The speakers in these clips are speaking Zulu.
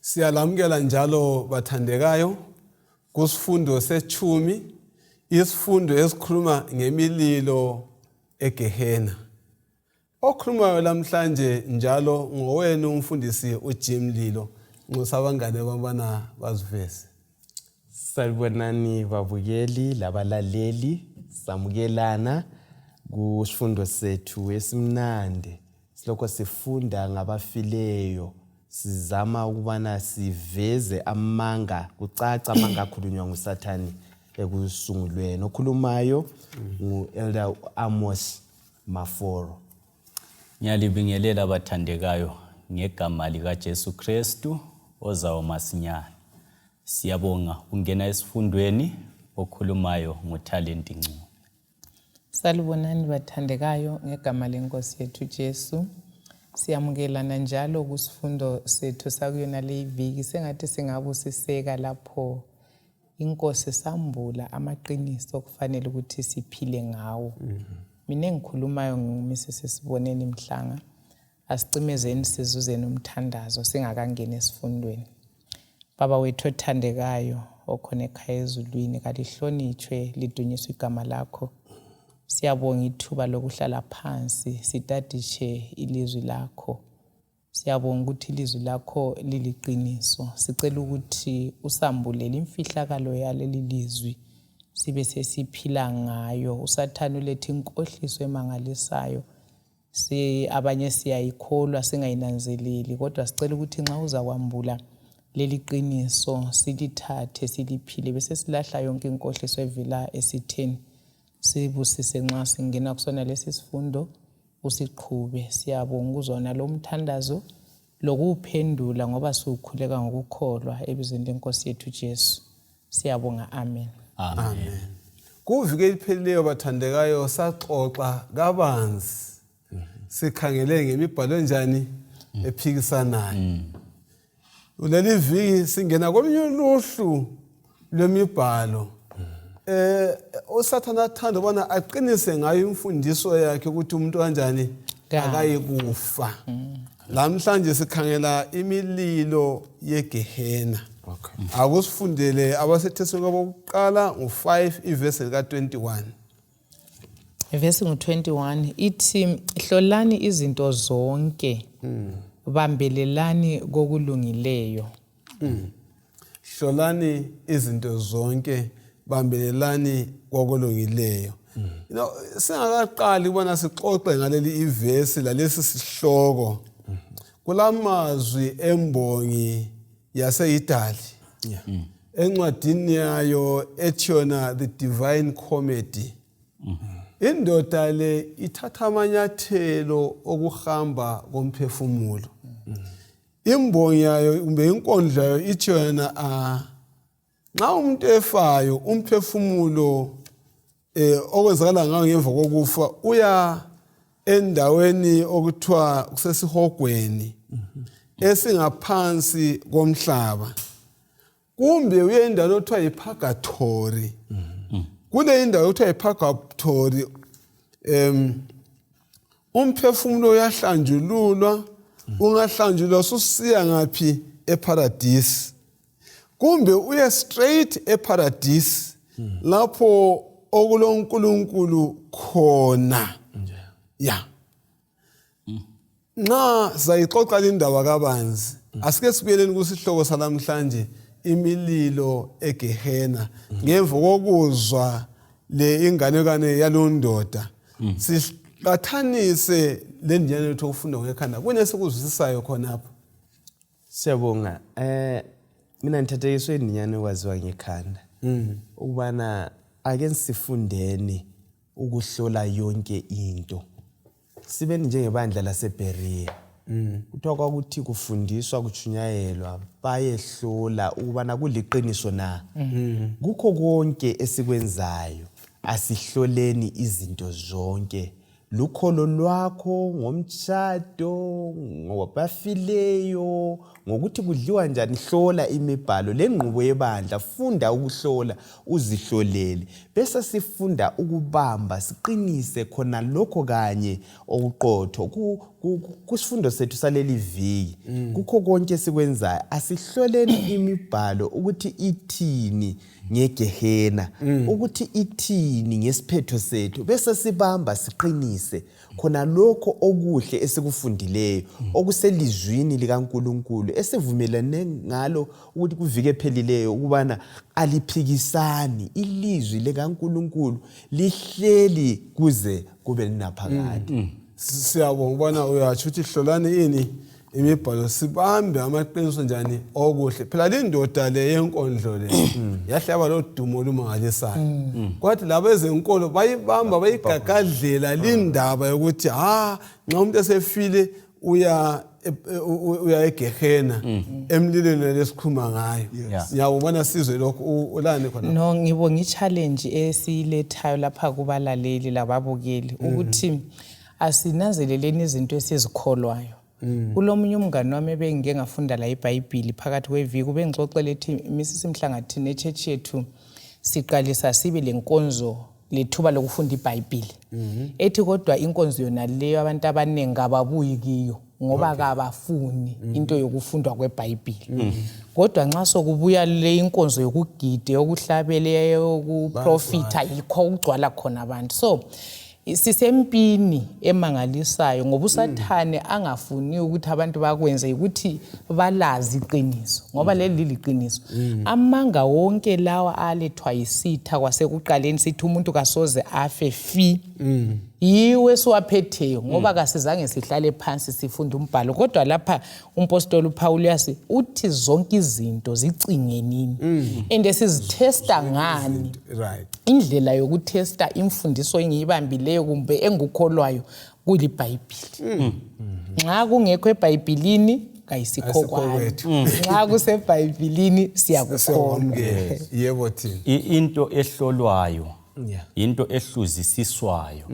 Siyalamukela njalo bathandekayo kusifundo sechumi, isifundo esikhuluma ngemililo eGehena. Okhulumayo lamhlanje njalo ngowenu umfundisi uJim Lilo. Nxusa abangane bambana baziveze. Salibonani babukeli labalaleli, samukelana kusifundo sethu esimnandi. Silokho sifunda ngabafileyo, sizama ukubana siveze amanga, kucaca amanga akhulunywa nguSathane ekusungulweni. Okhulumayo ngu-Elder Amos Maforo. Ngiyalibingelela bathandekayo ngegama likaJesu Kristu ozawo masinyane. Siyabonga ukungena esifundweni okhulumayo nguThalenti Ncube. Salibonani bathandekayo ngegama lenkosi yethu Jesu. Siyamukelana njalo kusifundo sethu sakuyona leyi viki sengathi singabusiseka lapho iNkosi sambula amaqiniso okufanele ukuthi siphile ngawo. Mina engikhulumayo nginguMrs Siboneni Mhlanga. Asicimezeni sizuzeni umthandazo singakangeni esifundweni. Baba wethu othandekayo okhona ekhaya ezulwini, kalihlonitshwe lidunyiswe igama lakho. Siyabonga ithuba lokuhlala phansi sitadishe ilizwi lakho. Siyabonga ukuthi ilizwi lakho liliqiniso. Sicela ukuthi usambulele imfihlakalo yaleli lizwi sibe sesiphila ngayo. USathane uletha inkohliso emangalisayo. Si abanye siyayikholwa singayinanzeleli kodwa sicela ukuthi nxa uzakwambula leli qiniso silithathe siliphile bese silahla yonke inkohliso evela esitheni. Sibusise nxa singena kusona lesi sifundo usiqhube. Siyabonga ukuzwa lo mthandazo lokuwuphendula ngoba siwukhuleka ngokukholwa ebizweni lenkosi yethu Jesu. Siyabonga, amen. Amen. Amen. Kuviki eliphelileyo bathandekayo saxoxa kabanzi sikhangele ngemibhalo enjani ephikisanayo. Kuleli viki singena kolunye uluhlu lwemibhalo eh uSathane athanda ubana aqinise ngayo imfundiso yakhe ukuthi umuntu kanjani akayikufa. Lamhlanje sikhangela imililo yeGehena. Okay. Akusifundele abaseThesalonika bokuqala ngo-5 ivesi lika-21. Ivesi ngu-21 ithi hlolani izinto zonke bambelelani kokulungileyo. Hlolani izinto zonke bambelelani kokulungileyo. You know, singakaqali ubana sixoxe ngaleli ivesi lalesi sihloko. Kulamazwi embongi yaseItaly. Encwadini yayo ethi yona The Divine Comedy. Indoda le ithatha amanyathelo okuhamba komphefumulo. Imbongi yayo kumbe inkondlo yayo ithi yona a nxa umuntu efayo umphefumulo okwenzakala ngayo ngemva kokufa uya endaweni okuthiwa kusesihogweni esingaphansi komhlaba kumbe uye endaweni okuthiwa yiphagathori. Kule indawo okuthiwa yiphagathori umphefumulo uyahlanjululwa, ungahlanjululwa susiya ngaphi eparadisi kumbe uye straight eparadisi lapho okuloNkulunkulu khona. Ya. Nxa sayixoxa lindaba kabanzi, asike sibuyeleni kusihloko salamhlanje imililo eGehena ngemva kokuzwa le inganekwane yalondoda siqathanise le ndinyana yethu okufunda ngekhanda kunesikuzwisisayo khonapho. Siyabonga. Mina ngithathekiswe indinyana ekwaziwa ngekhanda. Ukubana ake sifundeni ukuhlola yonke into. Sibeni njengebandla laseBheriya. Kuthiwa kwakuthi kufundiswa kutshunyayelwa bayehlola ukubana kuliqiniso na. Kukho konke esikwenzayo asihloleni izinto zonke. Lukholo lwakho ngomtshado, ngobafileyo, ngokuthi kudliwa njani, hlola imibhalo lengqubo yebandla, funda ukuhlola, uzihlolele. Bese sifunda ukubamba, siqinise khona lokho kanye okuqotho. Kusifundo sethu saleli viki, kukho konke esikwenzayo, asihloleni imibhalo ukuthi ithini ngegehena, ukuthi ithini ngesiphetho sethu, bese sibamba siqinise khona lokho okuhle esikufundileyo, okuselizwini likaNkulunkulu esivumelane ngalo ukuthi kuviki ephelileyo ukubana aliphikisani ilizwi likaNkulunkulu, lihleli kuze kube naphakade. Siyabonga ubana uyatsho ukuthi hlolani ini imibhalo, sibambe amaqiniso njani okuhle. Phela lindoda le yenkondlo le yahle yaba lodumo olumangalisayo, kwathi labo ezenkolo bayibamba bayigagadlela lindaba yokuthi ha, nxa umuntu esefile uya uya egehena, emlilweni lesikhuluma ngayo. Ngiyabona sizwe lokhu ulani khona. No, ngibonga i-challenge esiyilethayo lapha kubalaleli lababukeli ukuthi asinanzeleleni izinto esizikholwayo. Kulomunye umngane wami ebengike ngafunda la iBhayibhili phakathi kweviki, ubengixoxela ethi, Mrs Mhlanga, thina e-church yethu siqalisa sibe lenkonzo lethuba lokufunda iBhayibhili. Ethi kodwa inkonzo yona leyo abantu abaningi kababuyi kiyo ngoba kabafuni into yokufundwa kweBhayibhili. Kodwa nxa sokubuya le inkonzo yokugida, yokuhlabela, yokuprofitha, yikho okugcwala khona abantu. So sisempini emangalisayo ngoba uSathane angafuni ukuthi abantu bakwenze ukuthi balazi iqiniso, ngoba leli liliqiniso. Amanga wonke lawa alethwa yisitha kwasekuqaleni, sithi umuntu kasoze afe fi, yiwo esiwaphetheyo ngoba kasizange sihlale phansi sifunde umbhalo. Kodwa lapha umpostoli uPaul uyasi uthi zonke izinto zicingenini and sizithesta ngani. Indlela yokuthesta imfundiso engiyibambileyo kumbe engukholwayo kuliBhayibhili. Nxa kungekho eBhayibhilini, kayisikho kwami. Kwethu. Nxa kuseBhayibhilini, siyakukholwa. Siyakwamukela, yebo, thina. Into ehlolwayo into ehluzisiswayo,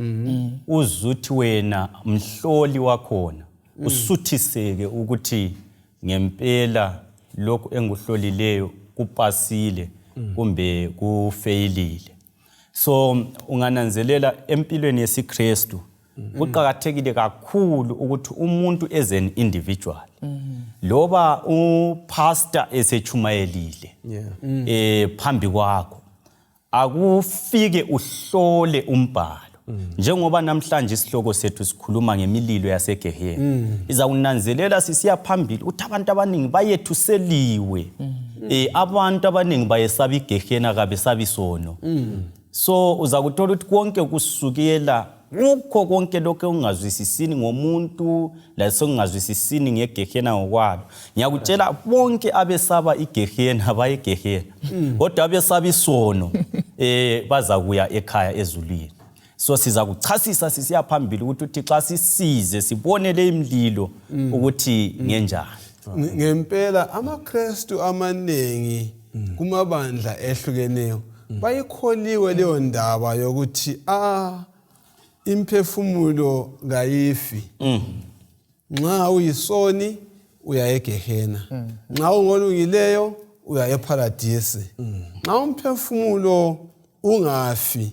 uzuthi wena mhloli wakhona usuthiseke ukuthi ngempela lokhu enguhlolileyo kupasile kumbe kufeyilile. So ungananzelela empilweni yesiKristu kuqakathekile kakhulu ukuthi umuntu as an individual, loba upastor esechumayelile phambi kwakho, akufike uhlole umbhalo. Njengoba namhlanje isihloko sethu sikhuluma ngemililo yaseGehena, izakunanzelela sisiya phambili ukuthi abantu abaningi bayethuseliwe, abantu abaningi bayesaba iGehena, kabesabi sono. So uza kuthola ukuthi konke kusukela kukho konke lokho okungazwisisini ngomuntu lasokungazwisisini ngegehena ngokwalo. Ngiyakutshela, bonke abesaba igehena baye egehena, kodwa abesaba isono baza kuya ekhaya ezulwini. So siza kuchasisa sisiya phambili ukuthi uthi xa sisize sibone le imlilo ukuthi ngenjani. Ngempela amaKristu amaningi kumabandla ehlukeneyo bayikholiwe leyo ndaba yokuthi a imphefumulo kayifi. Nxa uyisoni uya egehena, nxa ungolungileyo uya eparadisi. Nxa umphefumulo ungafi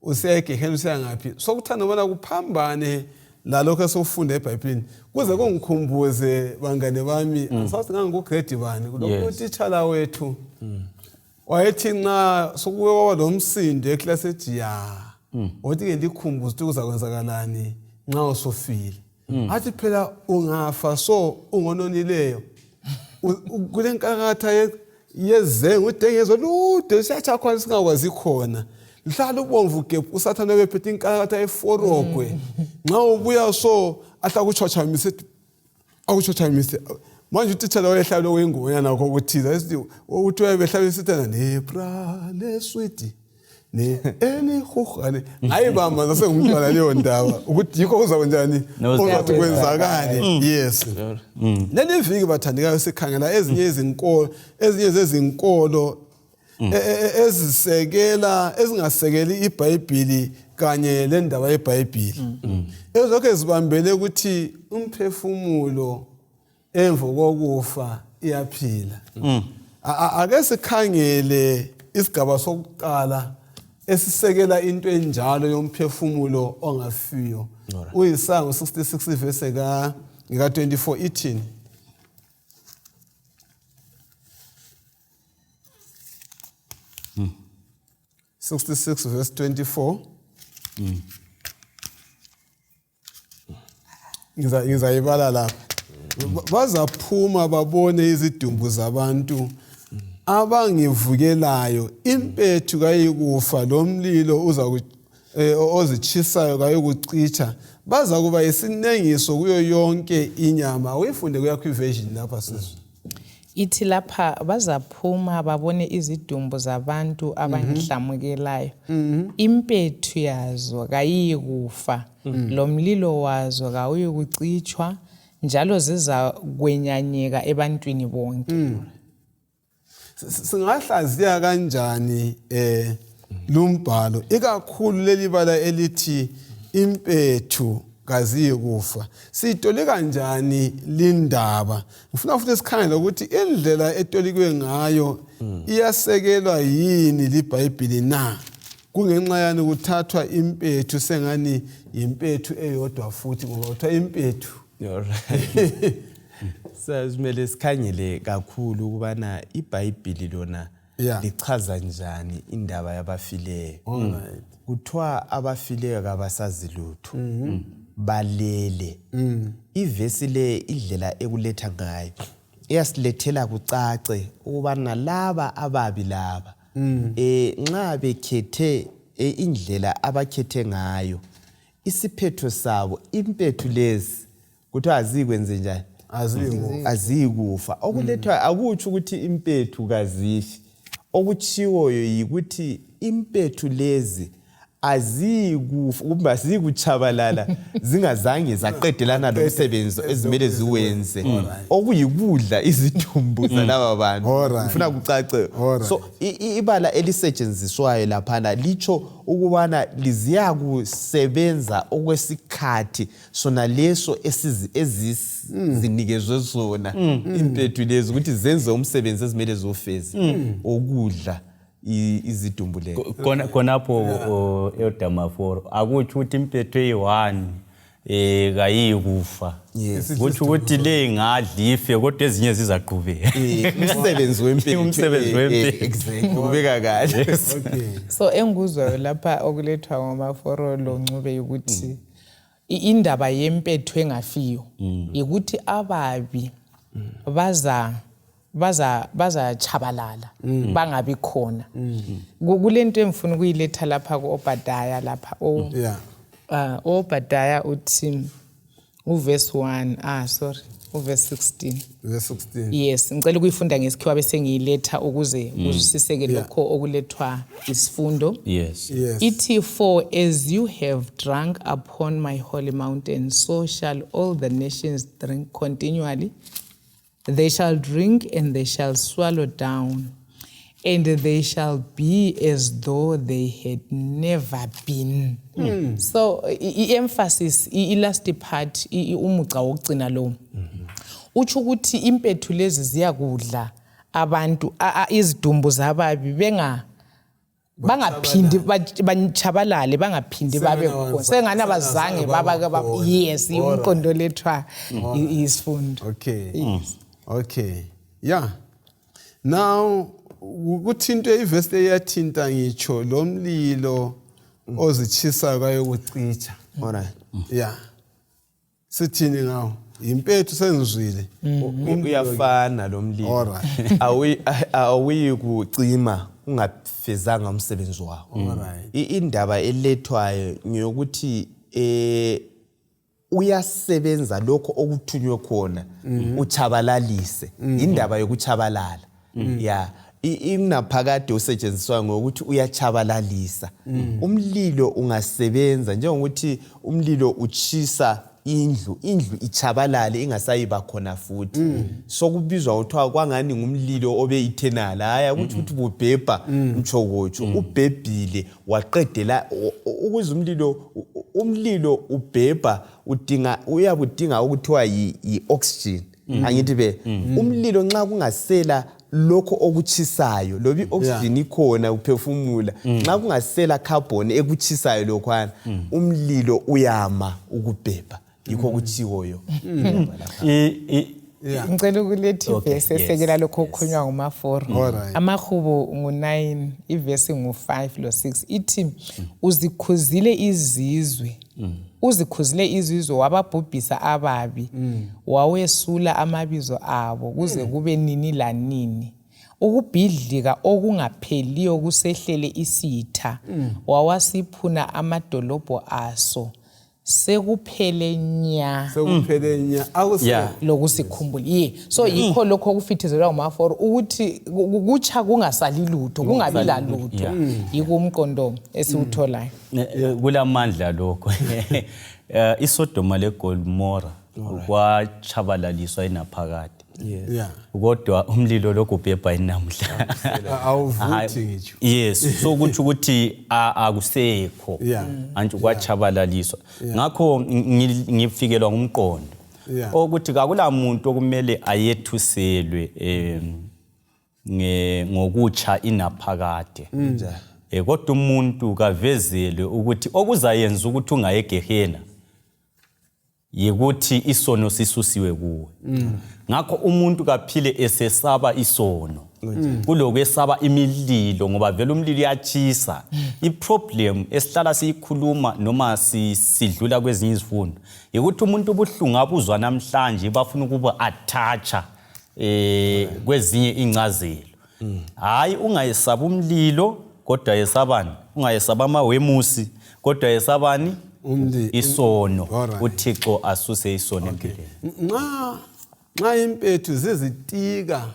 usiya egehena, usiya ngaphi? Sokuthanda ubona kuphambane lalokho esokufunda eBhayibhilini. Kuze kungikhumbuze, bangane bami, angisazi ngangiku-grade bani, kulokhu utitshala wethu wayethi nxa sokuke kwaba lo msindo eklasi ethi ya, wathi-ke ndikhumbuze ukuthi kuzakwenzakalani nxa usufile. Athi phela ungafa so ungononileyo, kulenkakatha yezenge, udengezo lude siyatsha khona singakwazi khona, luhlala ubomvu gebhu, uSathane bephethe inkakatha eforogwe. Nxa ubuya so ahla kutshotshamise, akutshotshamise. Manje utitshala wayehlala okuyingonyana kokuthiza esithi uthi wayebehlala esithana nebra leswidi ne elihuhane. Ngayibamba nasengumntwana leyo ndaba ukuthi yikho kuzakwenjani, ozathi kwenzakale. Yes, leli viki, bathandekayo, sikhangela ezinye izinkolo, ezinye zezinkolo. Ezisekela ezingasekeli iBhayibhili kanye lendaba yeBhayibhili ezokhe zibambele ukuthi umphefumulo emva kokufa iyaphila. Ake sikhangele isigaba sokuqala esisekela into enjalo yomphefumulo ongafiyo. Uyisango 66 verse ka 24 ithini? Mm. 66 verse 24. Ngizayibala lapha. Bazaphuma babone izidumbu zabantu abangivukelayo, impethu kayikufa, lomlilo uza ozitshisayo kayikucitsha, baza kuba isinengiso kuyo yonke inyama. Uyifunde kuyakho iversion lapha sizwe. Ithi lapha bazaphuma babone izidumbu zabantu abangihlamukelayo. Impethu yazo kayiyikufa, lomlilo wazo kawuyikucitshwa, njalo zizakwenyanyeka ebantwini bonke. Singahlaziya kanjani lumbhalo, ikakhulu leli bala elithi impethu kaziyikufa? Siyitole kanjani lindaba? Ngifuna futhi sikhangele ukuthi indlela etolikwe ngayo iyasekelwa yini liBhayibhili na? Kungenxa yani kuthathwa impethu sengani yimpethu eyodwa futhi, ngoba kuthiwa impethu? Alright. Simele sikhangele kakhulu ukubana iBhayibhili lona lichaza njani indaba yabafileyo. Kuthiwa abafileyo kabasazi lutho, balele. Ivesi le, indlela ekuletha ngayo, iyasilethela kucace ukubana laba ababi laba nxa bekhethe indlela abakhethe ngayo, isiphetho sabo, impethu lezi kuthiwa azikwenze njani? Aziyikufa. Aziyikufa. Okulethwa akutsho ukuthi impethu kazifi. Okutshiwoyo yikuthi impethu lezi aziyikufa kumbe aziyikutshabalala zingazange zaqedelana lomsebenzi ezimele ziwenze, okuyikudla izidumbu zalaba bantu. Ngifuna kucace. So ibala elisetshenziswayo laphana litsho ukubana liziyakusebenza okwesikhathi sona leso ezizinikezwe sona impethu lezi ukuthi zenze umsebenzi ezimele ziwufeze, okudla izidumbu lezo. Khona khonapho, Elder Maforo, akutsho ukuthi impethu eyi-one kayiyikufa. Kutsho ukuthi le ingadla ife, kodwa ezinye zizaqhubeka. Umsebenzi wempethu. Umsebenzi wempethu. Exactly, ubeka kahle. So engikuzwayo lapha okulethwa ngoMaforo loNcube ukuthi indaba yempethu engafiyo yikuthi ababi baza baza bazachabalala bangabi khona. Kulento engifuna ukuyiletha lapha ku-Obadaya lapha o Obadaya uthi uverse 1, ah sorry, uverse 16. Verse 16. Yes, ngicela ukuyifunda ngesikhiwa bese ngiyiletha ukuze kuzwisiseke lokho okulethwa isifundo. Ithi, "For as you have drunk upon my holy mountain, so shall all the nations drink continually. They shall drink and they shall swallow down, and they shall be as though they had never been." So i-emphasis, i-last part, umugca wokugcina lo utsho ukuthi impethu lezi ziyakudla abantu, izidumbu zababi, bangaphindi batshabalale, bangaphindi babe khona, sengani abazange baba. Khona. Yes, umqondo lethwa isifundo. Okay, yeah, now kuthintwe ivesi eyathinta ngitsho lo mlilo ozitshisayo kayokucitsha. Yeah, sithini ngawo? Impethu sengizwile. Uyafana lo mlilo. Awuyi kucima ungafezanga umsebenzi wawo. Indaba elethwayo ngeyokuthi uyasebenza lokho okuthunywe khona, uchabalalise. Indaba yokuchabalala ya ingaphakade usetshenziswa ngokuthi uyachabalalisa. Umlilo ungasebenza njengokuthi umlilo uchisa. indlu indlu ichabalale ingasayiba khona futhi. Sokubizwa kuthiwa kwangani ngumlilo obe eternal. Hayi, akuthi ukuthi bubhebha mtshokotsho, ubhebhile waqedela ukuze umlilo ubhebha udinga, uyabudinga okuthiwa yi-oxygen, angithi be umlilo nxa kungasela lokho okutshisayo, loba i-oxygen ikhona uphefumula, nxa kungasela carbon ekutshisayo lokhwana, umlilo uyama ukubhebha. Yikho okutshiwoyo. Ngicela ukuletha ivesi esekela lokho okukhulunywa ngumaforo. Amahubo ngu-9, ivesi ngu-5 lo-6, ithi uzikhuzile izizwe, uzikhuzile izizwe, wababhubhisa ababi, wawesula amabizo abo kuze kube nini lanini. Ukubhidlika okungapheliyo kusehlele isitha, wawasiphuna amadolobho aso, sekuphele nya. Sekuphele nya, akuse Lokusikhumbula ye, so yikho lokho okufithizelwa ngumaforo ukuthi kutsha kungasali lutho, kungabi lalutho. Yiko umqondo esiwutholayo. Kulamandla lokho. ISodoma leGomora kwatshabalaliswa inaphakade, kodwa umlilo lokhu ubhebha inamuhla. Awuvuthi ngitsho. Yes, so kutsho ukuthi akusekho, antshi kwatshabalaliswa. Ngakho ngifikelwa ngumqondo okuthi kakula muntu okumele ayethuselwe ngokutsha inaphakade, kodwa umuntu kavezelwe ukuthi okuzayenza ukuthi ungaye egehena yikuthi isono sisusiwe kuwe. Ngakho umuntu kaphile esesaba isono kulokwesaba imililo, ngoba vele umlilo uyatshisa. I-problem esihlala siyikhuluma noma sidlula kwezinye izifundo yikuthi umuntu ubuhlungu abuzwa namhlanje bafuna ukuba attach-a kwezinye incazelo. Hayi, ungayesaba umlilo, kodwa yesabani? Ungayesaba amawemusi, kodwa yesabani? Isono. UThixo asuse isono empilweni. Nxa impethu zizitika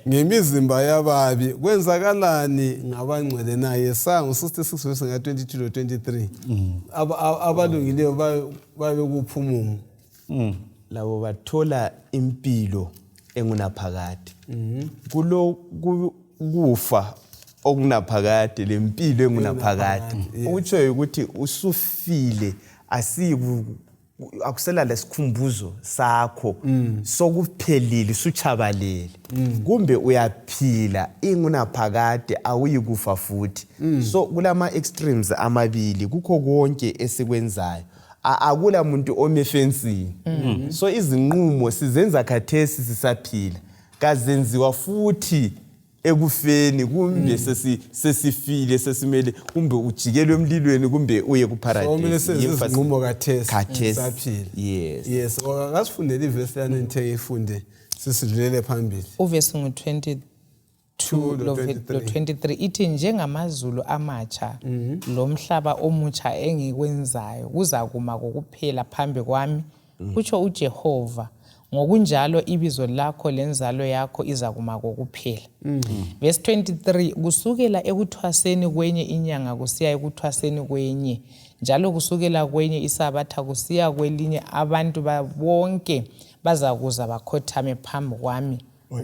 ngemizimba yababi, kwenzakalani ngabangcwele na? Yesaya ngo-66 verse nga-22 lo-23. Abalungileyo babe kuphumumo. Labo bathola impilo engunaphakade. Kulo kufa okunaphakade lempilo engunaphakade. Okutshoyo ukuthi usufile, asiyi akusela lesikhumbuzo sakho, sokuphelile, usutshabalele, kumbe uyaphila ingunaphakade, awuyikufa futhi. So kulama extremes amabili kukho konke esikwenzayo. Akula muntu ome efensini. So izinqumo sizenza khathesi sisaphila, kazenziwa futhi ekufeni, kumbe sesifile, sesimele kumbe ujikelwe emlilweni kumbe uye So kumele kuparadise. senze izinqumo khathesi. Khathesi. Saphila. Yes. Yes, akasifundele ivesi lana engithe ifunde, sisidlulele phambili. Uvesi ngu-22 Two lo 23. Lo-23 ithi, njengamazulu amatsha lomhlaba omutsha engikwenzayo kuzakuma kokuphela phambi kwami, kutsho uJehova, ngokunjalo ibizo lakho lenzalo yakho izakuma kokuphela. Verse 23, kusukela ekuthwaseni kwenye inyanga kusiya ekuthwaseni kwenye, njalo kusukela kwenye isabatha kusiya kwelinye, abantu bonke bazakuza bakhothame phambi kwami,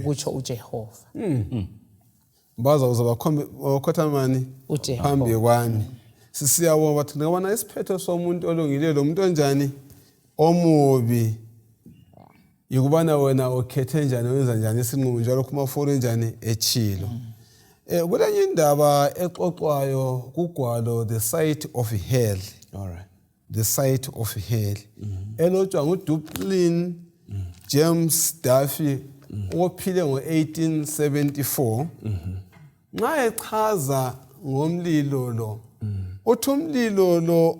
kutsho uJehova. Bazakuza bakhothamani? UJehova. Phambi kwami. Sisiyabonga bathi ngabona isiphetho somuntu olungileyo lomuntu onjani omubi yikubana wena ukhethe njani, wenza njani isinqumo, njalo kumaforo enjani etshilo. Kulenye indaba exoxwayo kugwalo The Site of Hell. All right. The Site of Hell, elotshwa nguDuplin James Duffy, ophile ngo-1874. Nxa echaza ngomlilo lo, uthi umlilo lo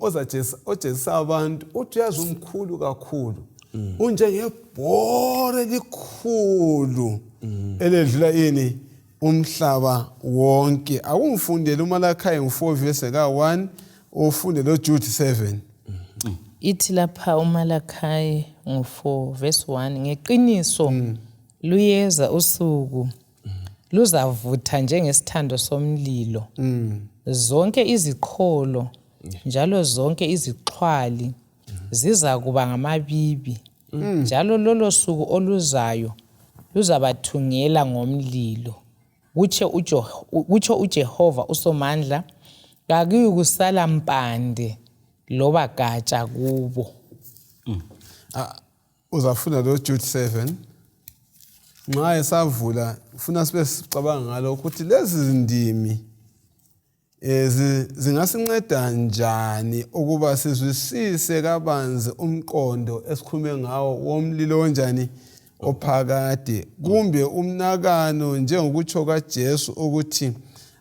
ojezisa abantu, uthi uyazi umkhulu kakhulu, unjengebhore elikhulu eledlula ini umhlaba wonke. Akungifundele uMalakhayi ngu-4 verse ka-1, ufunde lo Jude 7. Ithi lapha uMalakhayi ngu-4 verse 1, ngeqiniso luyeza usuku, luzavutha njengesithando somlilo, zonke iziqholo. njalo zonke izixhwali zizakuba ngamabibi njalo lolo suku oluzayo luzabathungela ngomlilo kutsho uJehova uSomandla kakuyikusala mpande loba gatsha kubo. Uzafunda lo Jude 7 nxa esavula ufuna sibe sicabanga ngalokho ukuthi lezi zindimi zingasinceda njani ukuba sizwisise kabanzi umqondo esikhulume ngawo womlilo onjani ophakade kumbe umnakano njengokutsho kaJesu ukuthi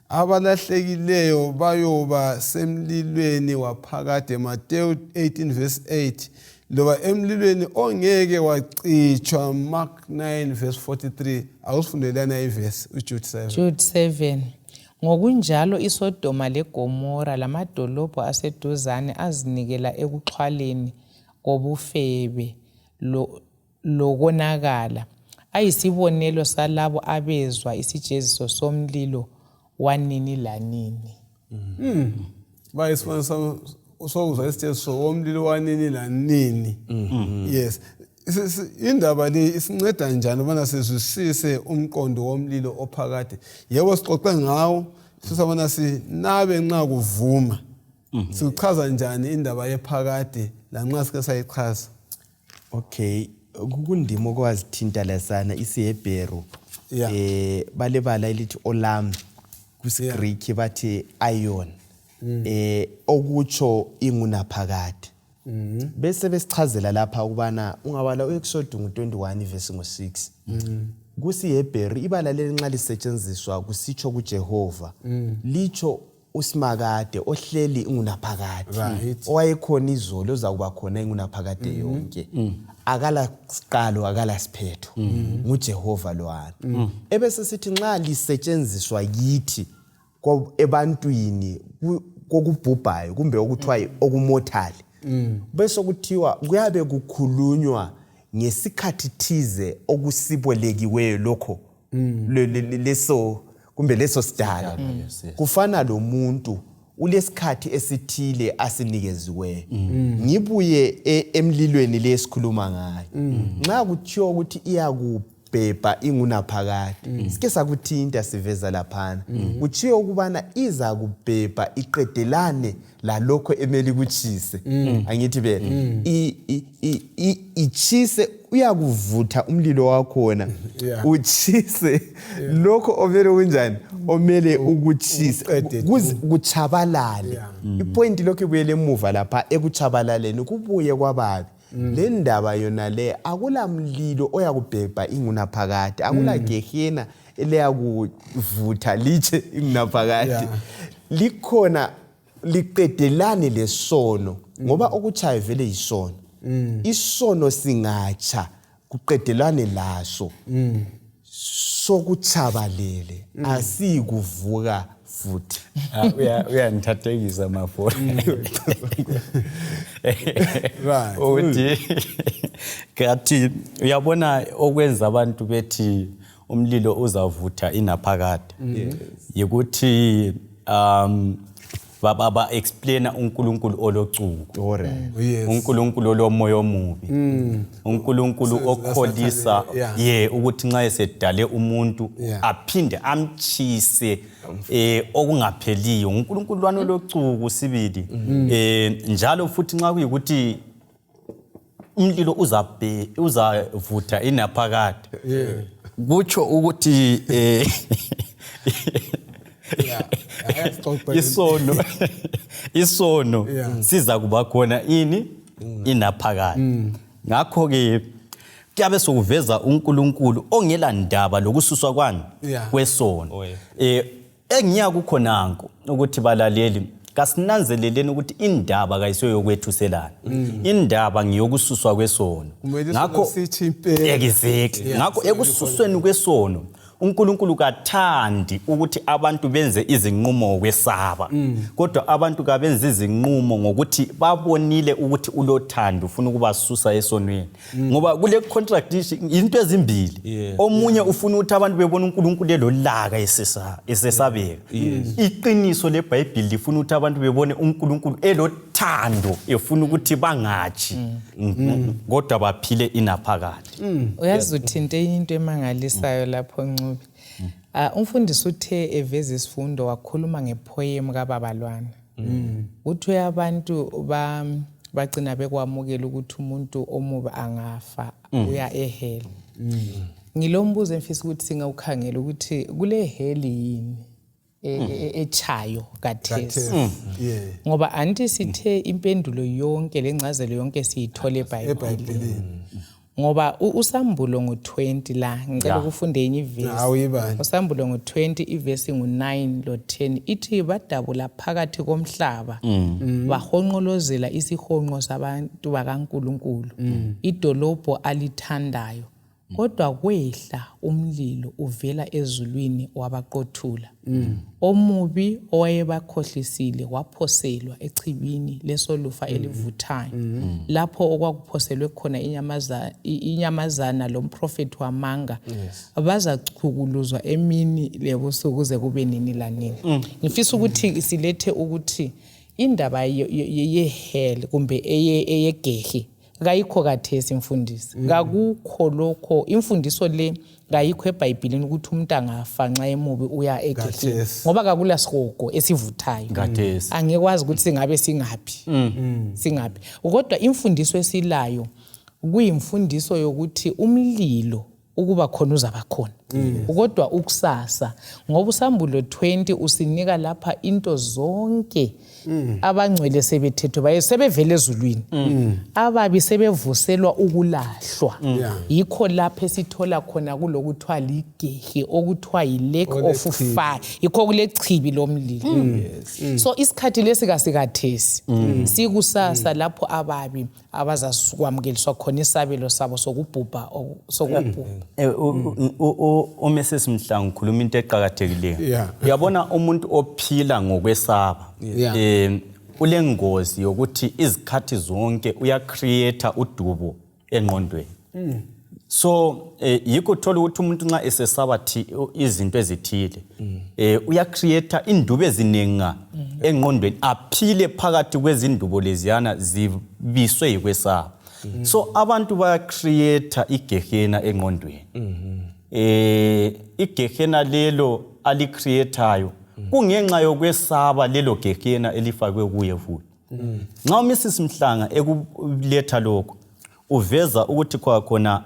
abalahlekileyo bayoba semlilweni waphakade Mateyu 18 verse 8 loba emlilweni ongeke wacitshwa Mark 9 verse 43. Awusifundelana ivesi uJude 7. Jude 7. Ngokunjalo iSodoma leGomora lamadolobho aseduzane azinikela ekuxhwaleni kobufebe lokonakala, ayisibonelo salabo abezwa isijeziso somlilo wanini lanini. Bayisibonelo sokuzwa isijeziso womlilo wanini lanini. Yes. Indaba le isinceda njani ubana sizwisise umqondo womlilo ophakade? Yebo, sixoxe ngawo, sisabona sinabe nxa kuvuma. Sichaza njani indaba yephakade lanxa sike sayichaza? Okay, kukundima okwazithinta lasana isiHebheru. Balebala elithi olam, kusiGreek bathi aion, okutsho ingunaphakade. Bese besichazela lapha ukubana ungabala uExodus ngo-21 verse ngo-6. KusiHebheru ibala leli nxa lisetshenziswa kusitsho kuJehova, litsho usimakade ohleli ingunaphakade, owayekhona izolo ozakuba khona ingunaphakade yonke, akala siqalo akala siphetho, nguJehova lwana. Ebese sithi nxa lisetshenziswa kithi ebantwini kokubhubhayo kumbe okuthiwa okumortal, bese kuthiwa kuyabe kukhulunywa ngesikhathi thize okusibolekiweyo lokho leso kumbe leso sidala. Kufana lomuntu ulesikhathi esithile asinikeziweyo. Ngibuye emlilweni lesikhuluma ngayo, nxa kuthiwa ukuthi iyakubhebha ingunaphakade, sike sakuthinta siveza laphana, kuthiwa ukubana iza kubhebha iqedelane lalokho emele ikutshise. Angithi be ichise, uyakuvutha umlilo wakhona, utshise lokho omele kunjani, omele ukutshise kutshabalale. Ipoint lokho ibuyele emuva lapha ekutshabalaleni, kubuye kwababi. Le ndaba yona le, akula mlilo oyakubhebha ingunaphakade, akula gehena eliyakuvutha litshe ingunaphakade. Likhona liqedelane lesono, ngoba okutshayo vele yisono. Isono singatsha kuqedelane laso, sokutshabalele, asiyikuvuka futhi. Uyangithathekisa Mafora ukuthi kathi uyabona okwenza abantu bethi umlilo uzavutha inaphakade yikuthi baba explaina uNkulunkulu olocuku, uNkulunkulu olomoya omubi, uNkulunkulu okholisa ye ukuthi nxa esedale umuntu aphinde amchise okungapheliyo. uNkulunkulu lwana olocuku sibili. Njalo futhi nxa kuyikuthi umlilo uzavutha inaphakade, kutsho ukuthi isono siza kuba khona ini inaphakade. Ngakho ke kuyabe sokuveza uNkulunkulu ongela ndaba lokususwa kwani kwesono. Engiya kukhonanko ukuthi balaleli kasinanzeleleni ukuthi indaba kayisiyo yokwethuselana, indaba ngiyokususwa kwesono. Ngakho exactly, ngakho ekususweni kwesono uNkulunkulu kathandi ukuthi abantu benze izinqumo ngokwesaba, kodwa abantu kabenze izinqumo ngokuthi babonile ukuthi ulothando, ufuna ukubasusa esonweni, ngoba kule contradiction, into ezimbili. Omunye ufuna ukuthi abantu bebone uNkulunkulu elolaka, esesabeka. Iqiniso leBhayibhili lifuna ukuthi abantu bebone uNkulunkulu elothando, efuna ukuthi bangatshi, kodwa baphile inaphakade. Uyazi, uthinte enye into emangalisayo lapho, Ncube. Umfundisi uthe eveza isifundo wakhuluma ngepoem kaBabalwana. Kuthiwe abantu bagcina bekwamukela ukuthi umuntu omubi angafa uya ehell. Ngilombuzo engifisa ukuthi singawukhangela, ukuthi kule hell yini echayo kathesi? Ngoba anti sithe impendulo yonke lengcazelo yonke siyithole eBhayibhelini. EBhayibhelini. Ngoba uSambulo ngo-20 la, ngicela ukufunda enye ivesi. Awuyibani. USambulo ngo-20, ivesi ngu-9 lo-10, ithi badabula phakathi komhlaba, bahonqolozela isihonqo sabantu bakaNkulunkulu, idolobho alithandayo, kodwa kwehla umlilo uvela ezulwini wabaqothula. Omubi owayebakhohlisile waphoselwa echibini lesolufa elivuthayo, lapho okwakuphoselwe khona inyamazana lomprofethi wamanga. Bazachukuluzwa emini lebusuku kuze kube nini lanini. Ngifisa ukuthi silethe ukuthi indaba ye-hell kumbe eyegehe kayikho kathesi, mfundisi. Kakukho lokho, imfundiso le kayikho eBhayibhilini, ukuthi umuntu angafa nxa emubi uya egeheni. Khathesi. Ngoba kakula sihogo esivuthayo. Khathesi. Angikwazi ukuthi singabe singaphi, singaphi, kodwa imfundiso esilayo kuyimfundiso yokuthi umlilo ukuba khona uzaba khona, kodwa ukusasa, ngoba uSambulo 20 usinika lapha into zonke. Abangcwele sebethethwe baye sebevele ezulwini, ababi sebevuselwa ukulahlwa. Yikho lapho esithola khona kulokuthiwa ligehe, okuthiwa yi-lake of Olechibi. fire, yikho kule chibi lomlilo. So isikhathi lesi kasikathesi, sikusasa, lapho ababi abazakwamukeliswa khona isabelo sabo sokubhubha. UMrs Mhlangu ukhuluma into eqakathekileyo. Uyabona, umuntu ophila ngokwesaba ulengozi yokuthi izikhathi zonke uyacreate udubo engqondweni. So yikho uthola ukuthi umuntu nxa esesaba izinto ezithile, uyacreate indubo eziningi engqondweni, aphile phakathi kwezindubo leziyana zibiswe yikwesaba. So abantu bayacreate igehena engqondweni. Igehena lelo alicreatayo kungenxa yokwesaba lelo gehena elifakwe kuye. Futhi nxa uMrs Mhlanga ekuletha lokho, uveza ukuthi khona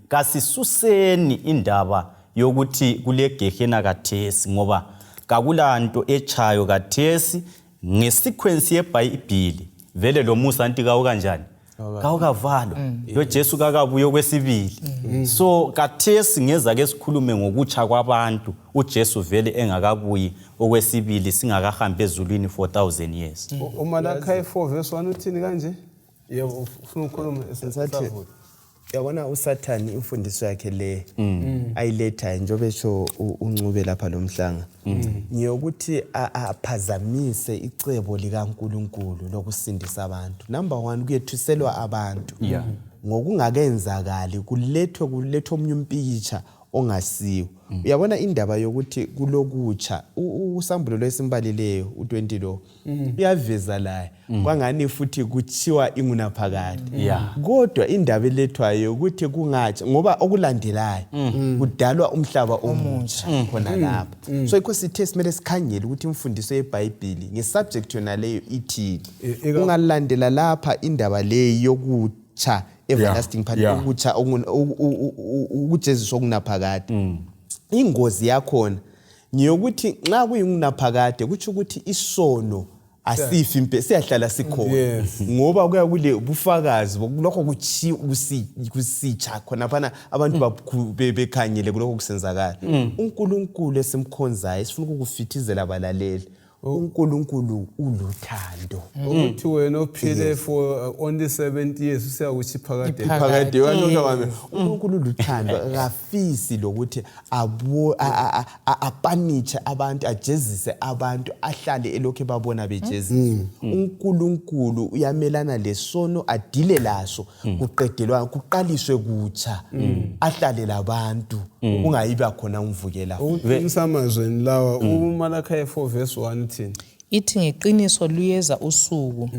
kasisuseni indaba yokuthi kule gehena kathesi, ngoba kakulanto echayo kathesi ngesequence yeBhayibhili. Vele lo musa anti kawu kanjani kawukavalwa, lo Jesu kakabuye okwesibili. So kathesi ngeza ke sikhulume ngokutsha kwabantu, uJesu vele engakabuyi okwesibili, singakahambi ezulwini for 1000 years. UMalakhi 4 verse 1 uthini kanje? Yebo, ufuna ukukhuluma? Ngisathi, yabona, uSathane imfundiso yakhe le ayilethayo, njengoba esho uNcube lapha lomhlanga, ngiyokuthi aphazamise icebo likaNkulunkulu lokusindisa abantu. Number one, kuyethuselwa abantu ngokungakenzakali, kulethwe omunye umpikitsha ongasiwo. Uyabona, indaba yokuthi kulokutsha, uSambulo lwesimbalileyo u20 lo uyaveza laye kwangani futhi kutshiwa ingunaphakade, kodwa indaba elethwayo ukuthi kungatsha, ngoba okulandelayo kudalwa umhlaba omutsha khona lapho. So yikho sithe simele sikhangele ukuthi imfundiso yeBhayibhili ngesubject yona leyo ithini. Ungalandela lapha indaba leyi yokutsha, everlasting part, ukutsha, ukujeziswa okunaphakade, ingozi yakhona ngiyokuthi nxa kuyingunaphakade, kutsho ukuthi isono asifi impe, siyahlala sikhona, ngoba kuya kule bufakazi bokulokho kusitsha khonaphana, abantu bekhangele kulokho kusenzakala. UNkulunkulu esimkhonzayo, esifuna ukukufithizela abalaleli. uNkulunkulu uluthando. Ukuthi wena ophile for only 70 years usiyakuthi phakade. Phakade walokho wami. uNkulunkulu uluthando, akafisi lokuthi abo apanitshe abantu, ajezise abantu, ahlale elokhu ebabona bejeziswa. uNkulunkulu uyamelana lesono, adile laso, kuqedelwa, kuqaliswe kutsha, ahlale labantu, kungayiba khona umvukela. Ukuqinisa amazweni lawa, uMalachi 4 verse 1 thini? Ithi ngeqiniso luyeza usuku,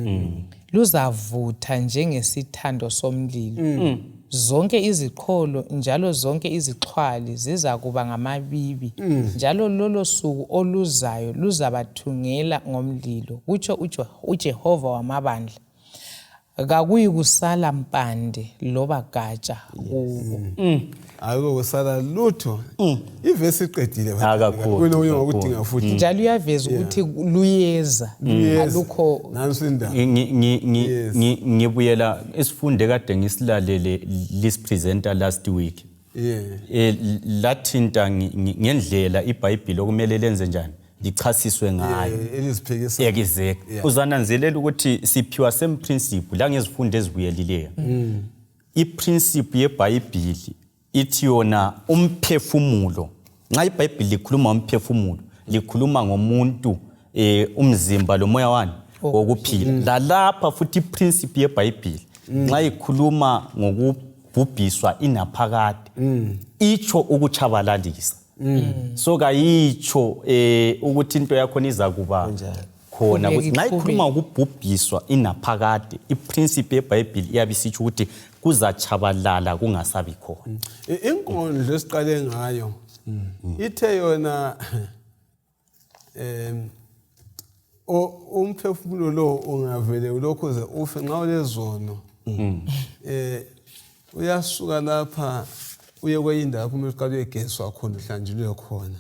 luzavutha njengesithando somlilo. Zonke iziqholo njalo zonke izixhwali zizakuba ngamabibi, njalo lolo suku oluzayo luzabathungela ngomlilo, kutsho uJehova wamabandla. Kakuyikusala mpande loba gatsha kubo. Ayiko kusala lutho. Ivesi iqedile. Ah, kakhulu, Kunokunye kakhulu. ngokudinga futhi. Njalo uyaveza ukuthi luyeza, alukho. Nansi indaba. Yes. Ngibuyela isifunde kade ngisilalele lisipresenter last week. Lathinta ngendlela iBhayibheli okumele lenze njani, lichasiswe ngayo. Eliziphikisa. Exactly. Uzananzelela ukuthi siphiwa same principle la ngezifundo ezibuyelileyo. Iprinciple yeBhayibheli ithi yona umphefumulo, nxa iBhayibheli likhuluma umphefumulo, likhuluma ngomuntu, umzimba lomoya wani wokuphila. Lalapha futhi iprinciple yeBhayibheli nxa ikhuluma ngokubhubhiswa inaphakade, itsho ukutshabalalisa. So kayitsho ukuthi into yakhona iza kuba khona. Qhubeka, Nxa iqhubeke. ikhuluma ngokubhubhiswa inaphakade, iprinciple yeBhayibheli iyabe isitsho ukuthi kuzatshabalala kungasabi khona. Inkondlo esiqale ngayo ithe yona umphefumulo lo ungavele ulokhu uze ufe nxa ulezono, uyasuka lapha uye kwenye indawo lapho kumele uqale uyegeziswa khona, uhlanjululwe khona.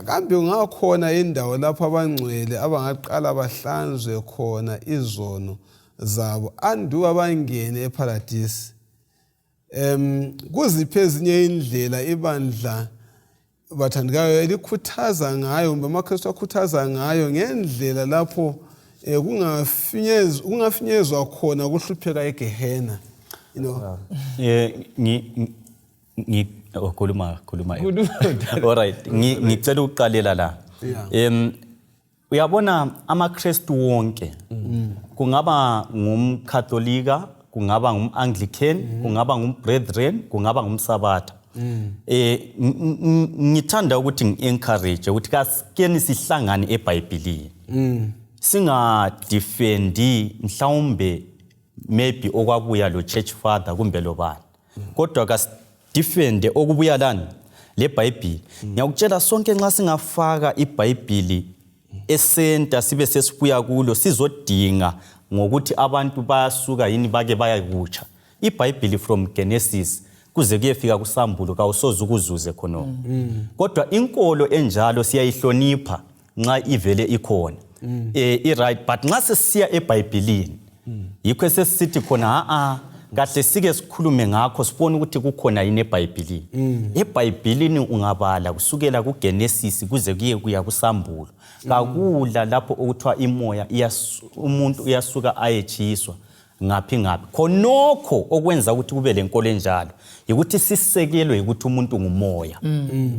Kambe ungakhona indawo lapho abangcwele abangaqala bahlanzwe khona izono zabo anduba bangene eparadisi? Kuziphi ezinye indlela ibandla, bathandekayo, elikhuthaza ngayo, kumbe amaKristu akhuthaza ngayo ngendlela lapho kungafinyezwa khona ukuhlupheka eGehena? Oh, khuluma, khuluma. All right, ngicela ukuqalela la. Uyabona amaKristu wonke, kungaba ngumKatholika, kungaba ngumAnglican, kungaba ngumBrethren, kungaba ngumSabatha, ngithanda ukuthi ngi-encourage ukuthi kasikeni sihlangane eBhayibhilini, singadefendi mhlawumbe maybe okwabuya lo church father kumbe lobani, kodwa kasidefende okubuya lani leBhayibhili. Ngiyakutshela, sonke nxa singafaka iBhayibhili esenta sibe sesibuya kulo, sizodinga ngokuthi abantu bayasuka yini bake bayakutsha iBhayibhili from Genesis kuze kuyefika kuSambulo, kawusoze ukuzuze khonokho. Kodwa inkolo enjalo siyayihlonipha nxa ivele ikhona, i-right, but nxa sesiya eBhayibhilini, yikho esesithi khona ha-a, kahle sike sikhulume ngakho, sibone ukuthi kukhona yini eBhayibhilini. EBhayibhilini ungabala kusukela kuGenesis kuze kuye kuya kuSambulo, kakula lapho okuthiwa imoya umuntu uyasuka ayetshiswa ngaphi ngaphi. Khonokho okwenza ukuthi kube lenkolo enjalo yikuthi sisekelwe yikuthi umuntu ngumoya,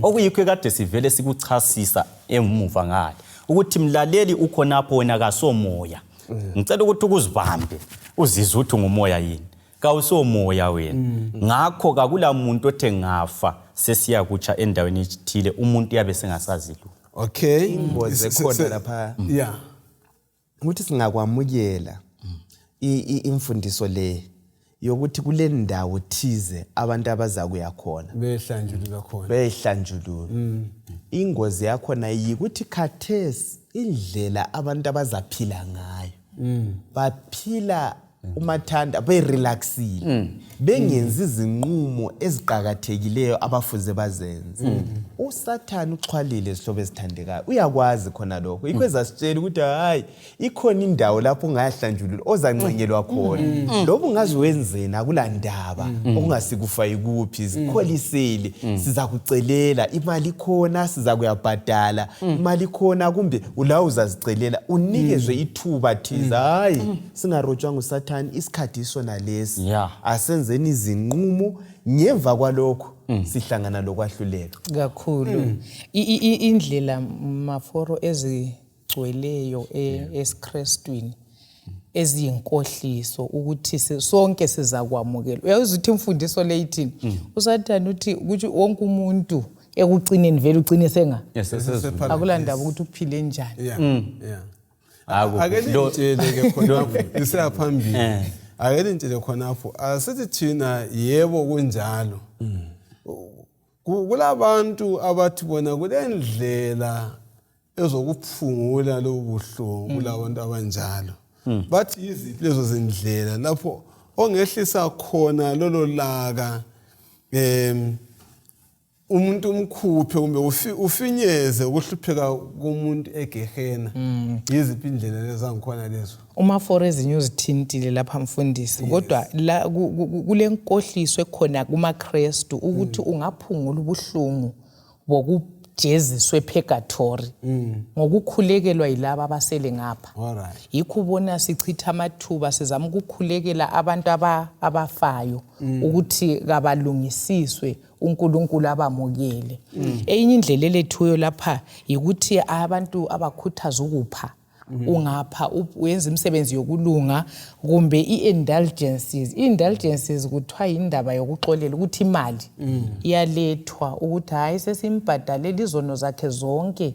okuyikho ekade sivele sikuchasisa emuva ngale ukuthi mlaleli ukhonapho wena kasomoya. Ngicela ukuthi ukuzibambe uzizwe ukuthi ngumoya yini. Kawusomoya wena, ngakho kakula muntu othe ngafa sesiya kutsha endaweni ethile, umuntu uyabe sengasazi lutho. Ingozi ekhona lapha ukuthi singakwamukela imfundiso le yokuthi kule ndawo thize abantu abazakuya khona Behlanjululwa khona. Behlanjululwa, ingozi yakhona yikuthi khathesi indlela abantu abazaphila ngayo, baphila umathanda berelaxile bengenzi izinqumo eziqakathekileyo abafuze bazenze. Usathane uxhwalile, zihlobo ezithandekayo, uyakwazi khona lokho, yikho ezasitshela ukuthi hayi, ikhona indawo lapho ungayahlanjululwa, ozancengelwa khona, loba ungaze wenzeni akula ndaba, okungasikufa yikuphi, zikholisele, sizakucelela imali khona, sizakuyabhadala imali khona, kumbe ula uzazicelela unikezwe ithuba thize. Hayi, singarotshwa ngusathane, isikhathi isona lesi. Asenzeni izinqumo, ngemva kwalokho sihlangana lokwahlulelwa. Kakhulu. Indlela maforo ezigcweleyo esiKrestwini eziyinkohliso ukuthi sonke sizakwamukela. Uyawuzwa ukuthi imfundiso le ithini? Usathane uthi ukuthi wonke umuntu ekucineni vele ucine senga akula ndaba ukuthi uphile njani. Ake nitshele-ke khonapho isiya phambili, ake nitshele khonapho, asithi thina yebo kunjalo, kulabantu abathi bona kule ndlela ezokuphungula lobu buhlungu, kulabantu abanjalo bathi yiziphi lezo zindlela lapho ongehlisa khona lolo laka, umuntu umkhuphe kumbe ufinyeze ukuhlupheka komuntu egehena? Yiziphi indlela lezo angikhona lezo? Umaforo ezinye uzithintile lapha, mfundisi, kodwa la kule nkohliso ekhona kumaKrestu ukuthi ungaphungula ubuhlungu bokujeziswa epurgatory ngokukhulekelwa yilaba abasele ngapha. Yikho ubona sichitha amathuba sizama ukukhulekela abantu abafayo ukuthi kabalungisiswe, uNkulunkulu abamukele. Eyinye indlela elethuyo lapha yikuthi abantu abakhuthaza ukupha. Ungapha, uyenza imisebenzi yokulunga kumbe i-indulgences. I-indulgences kuthiwa yindaba yokuxolela, ukuthi imali iyalethwa ukuthi hhayi, sesimbhadalela izono zakhe zonke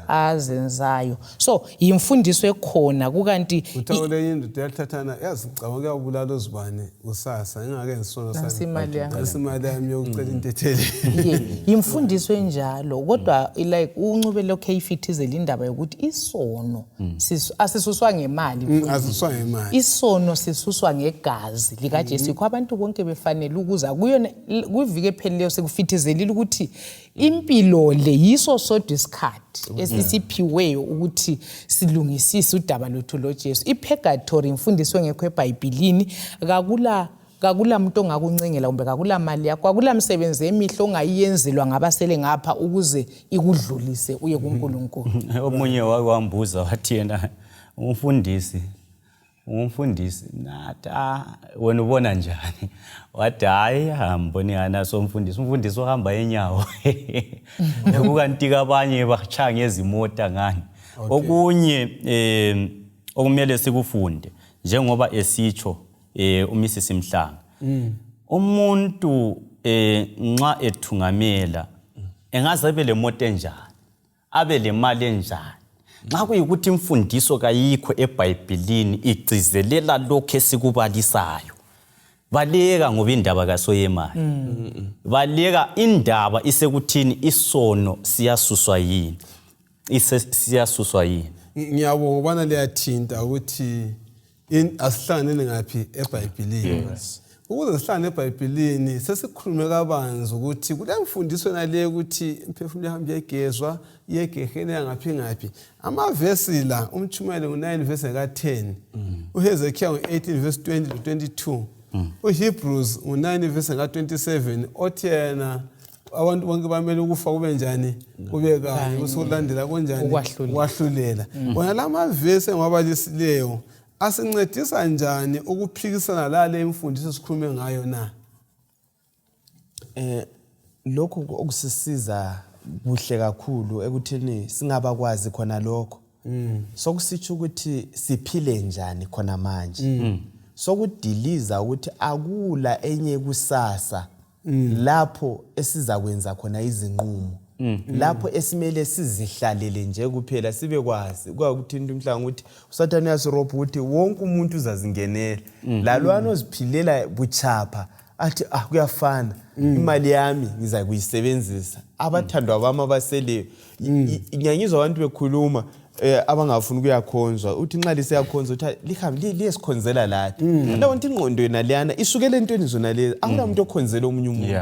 azenzayo. So yimfundiso ekhona kukanti Kuthiwa kulenye indoda yathathana, yazi, ngicabanga kuyabulala uzibani kusasa ngingakenzi isono. Nansi imali yami. Nansi imali yami yokucela intetheli. Ye, yimfundiso enjalo, kodwa like uNcube lokhu eyifithizela indaba yokuthi isono asisuswa ngemali, mfundisi. Asuswa ngemali. Isono sisuswa ngegazi likaJesu, yikho abantu bonke befanele ukuza kuyona. Kwiviki ephelileyo sikufithizelile ukuthi impilo le yiso sodwa isikhathi esisiphiweyo ukuthi silungisise udaba lwethu loJesu. Ipurgatory imfundiso engekho ebhayibhilini. Kakula muntu ongakuncengela kumbe kakula mali yakho, akula msebenzi emihle ongayiyenzelwa ngabasele ngapha ukuze ikudlulise uye kuNkulunkulu. Omunye wake wambuza wathi yena umfundisi nathi, ah, wena ubona njani? Wathi hayi, hamboni ngani somfundisi, umfundisi uhamba enyawo, kukanti abanye batshaya ngezimota ngani. Okunye okumele sikufunde, njengoba esitsho uMrs Mhlanga, umuntu nxa ethungamela engaze abe lemoto enjani, abe lemali enjani, nxa kuyikuthi imfundiso kayikho ebhayibhilini igcizelela lokhu esikubalisayo, baleka, ngoba indaba kasoyemali. Baleka, indaba isekuthini isono siyasuswa yini, siyasuswa yini. Ngiyabonga ukubana liyathinta ukuthi asihlanganeni ngaphi ebhayibhilini. Ukuze sihlangane ebhayibhilini, sesikhulume kabanzi ukuthi kule mfundiso nale ukuthi imphefumulo ihambe iyegezwa, iyegehena, yangaphi ngaphi. Amavesi la, umtshumayeli ngu-9 vesi ka-10, uHezekiya ngu-18 vesi 20 to 22, uHebrews ngu-9 vesi ka-27, othi yena abantu bonke bamele ukufa kube njani? Kube kanye, kusekulandela kunjani? Ukwahlulela. Ukwahlulela. Wona la mavesi engiwabalisileyo asincedisa njani ukuphikisana lale imfundiso esikhulume ngayo na? Lokhu okusisiza kuhle kakhulu ekuthini singabakwazi khona lokho, sokusitsho ukuthi siphile njani khona manje, sokudiliza ukuthi akula enye kusasa lapho esizakwenza khona izinqumo, lapho esimele sizihlalele nje kuphela sibekwazi kwakuthi into umhlanga ukuthi usathane uyasirobha, ukuthi wonke umuntu uzazingenela lalwana oziphilela buchapha athi, ah, kuyafana, imali yami ngiza kuyisebenzisa, abathandwa bami abaseleyo. Ngiyangizwa abantu bekhuluma. Abangafuni ukuyakhonzwa, uthi nxa lisiyakhonza uthi lihambe liyesikhonzela lathi. Lawo nto ingqondo yona leyana isukela entweni zona lezi, akula muntu okhonzela omunye umuntu.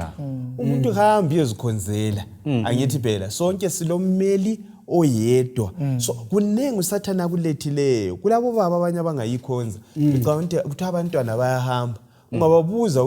Umuntu hambe uyezikhonzela. Angithi phela sonke silommeli oyedwa. So kuningi uSathane akulethileyo kulabo baba abanye abangayikhonza. Ngicabanga ukuthi abantwana bayahamba, ungababuza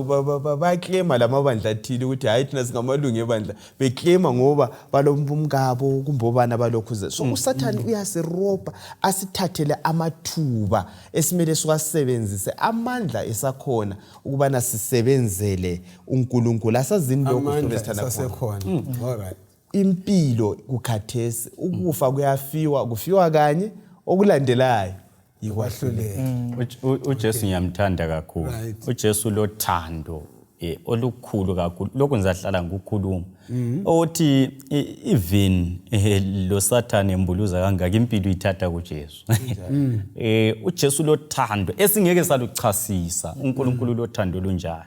bayaklema lamabandla athile ukuthi hayi, thina singamalungu ebandla, beklema ngoba balomkabo kumbe obana balokhuza. So uSathane uyasirobha, asithathele amathuba esimele siwasebenzise, amandla esakhona ukubana sisebenzele uNkulunkulu. Asazini lokho. Amandla sithanda khona. Sasekhona, all right. Impilo kukhathesi, ukufa kuyafiwa, kufiwa kanye, okulandelayo yikwahlulela. UJesu ngiyamthanda kakhulu. UJesu lothando olukhulu kakhulu. Lokhu ngizahlala ngikukhuluma. Othi even lo Sathane embuluza kangaka, impilo ithatha kuJesu. UJesu lothando esingeke saluchasisa. uNkulunkulu lothando lunjalo.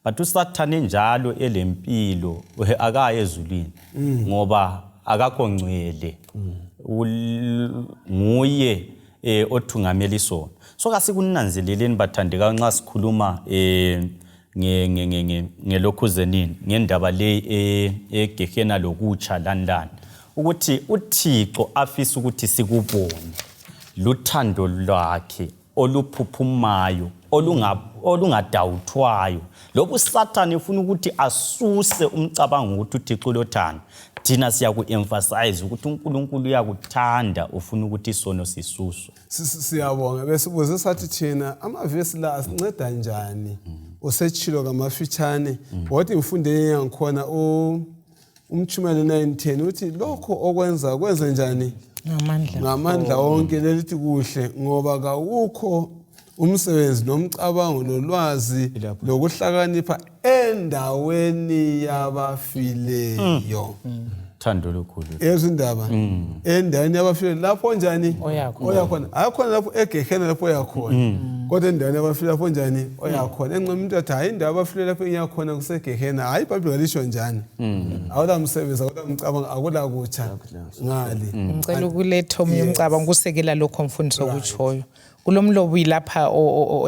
But uSathane njalo elempilo akaye ezulwini ngoba akakho ngcwele. Nguye othungamela isono. So kasikunanzeleleni, bathandekayo, nxa sikhuluma ngelokhuzenini, ngendaba le egehena lokutsha lani lani, ukuthi uThixo afisa ukuthi sikubone luthando lwakhe oluphuphumayo, olungadawuthwayo. Lobu Sathane ufuna ukuthi asuse umcabango ukuthi uThixo ulothando, thina siyaku-emphasize ukuthi uNkulunkulu uyakuthanda, ufuna ukuthi isono sisuswe. Siyabonga. Besibuze sathi thina amavesi la asinceda njani? Usetshilo kamafitshane wathi ngifunde yangikhona umchumelo 9:10, uthi lokho okwenza kwenze njani? Ngamandla. Ngamandla wonke. Lelithi kuhle, ngoba kawukho umsebenzi nomcabango nolwazi lokuhlakanipha endaweni yabafileyo. Thando olukhulu. Ezwa indaba, endaweni yabafileyo lapho njani? Oyakhona. Oyakhona, akhona lapho egehena lapho oyakhona, kodwa endaweni yabafileyo lapho njani oyakhona. Enxa umuntu athi hayi, indawo yabafileyo lapho engiyakhona kusegehena, hayi, iBhayibheli kalisho njani, awula msebenzi, akula mcabango, akula kutsha ngale. Ngicela ukuletha omunye umcabango kusekela lokho mfundisi okutshoyo. Kulo mlobi lapha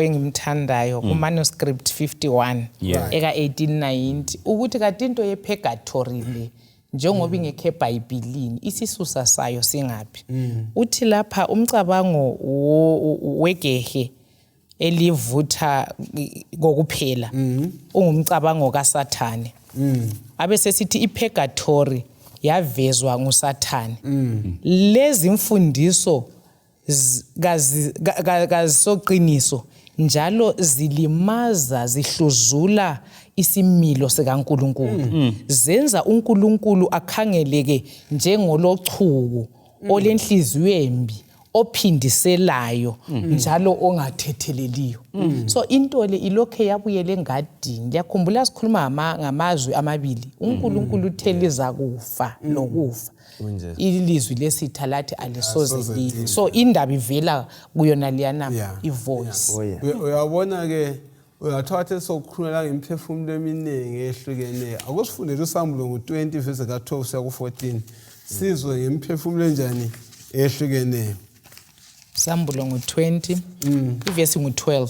engimthandayo ku-manuscript 51 eka-1890, ukuthi kati into ye-purgatory le, njengoba ingekho eBhayibhilini, isisusa sayo singaphi? Uthi lapha umcabango wegehe elivutha kokuphela ungumcabango kaSathane. Abe sesithi i-purgatory yavezwa nguSathane. Lezi mfundiso kazisoqiniso njalo zilimaza, zihluzula isimilo sikaNkuluNkulu, zenza uNkulunkulu akhangeleke njengolochuku, olenhliziyo embi, ophindiselayo njalo ongathetheleliyo. So into le ilokhe yabuyela engadini. Liyakhumbula sikhuluma ngamazwi amabili, uNkulunkulu uthe lizakufa lokufa, ilizwi lesitha lathi alisoze Alisoze life. life. So indaba ivela kuyona liyana i-voice. Oh, yeah. Uyabona ke, uyathatha sokukhuluma la ngemphefumulo eminingi ehlukeneyo. Akusifundele uSambulo ngu-20 verse ka-12 siya ku-14, sizwe ngemphefumulo enjani ehlukeneyo. Sambulo ngu-20, ivesi ngu-12,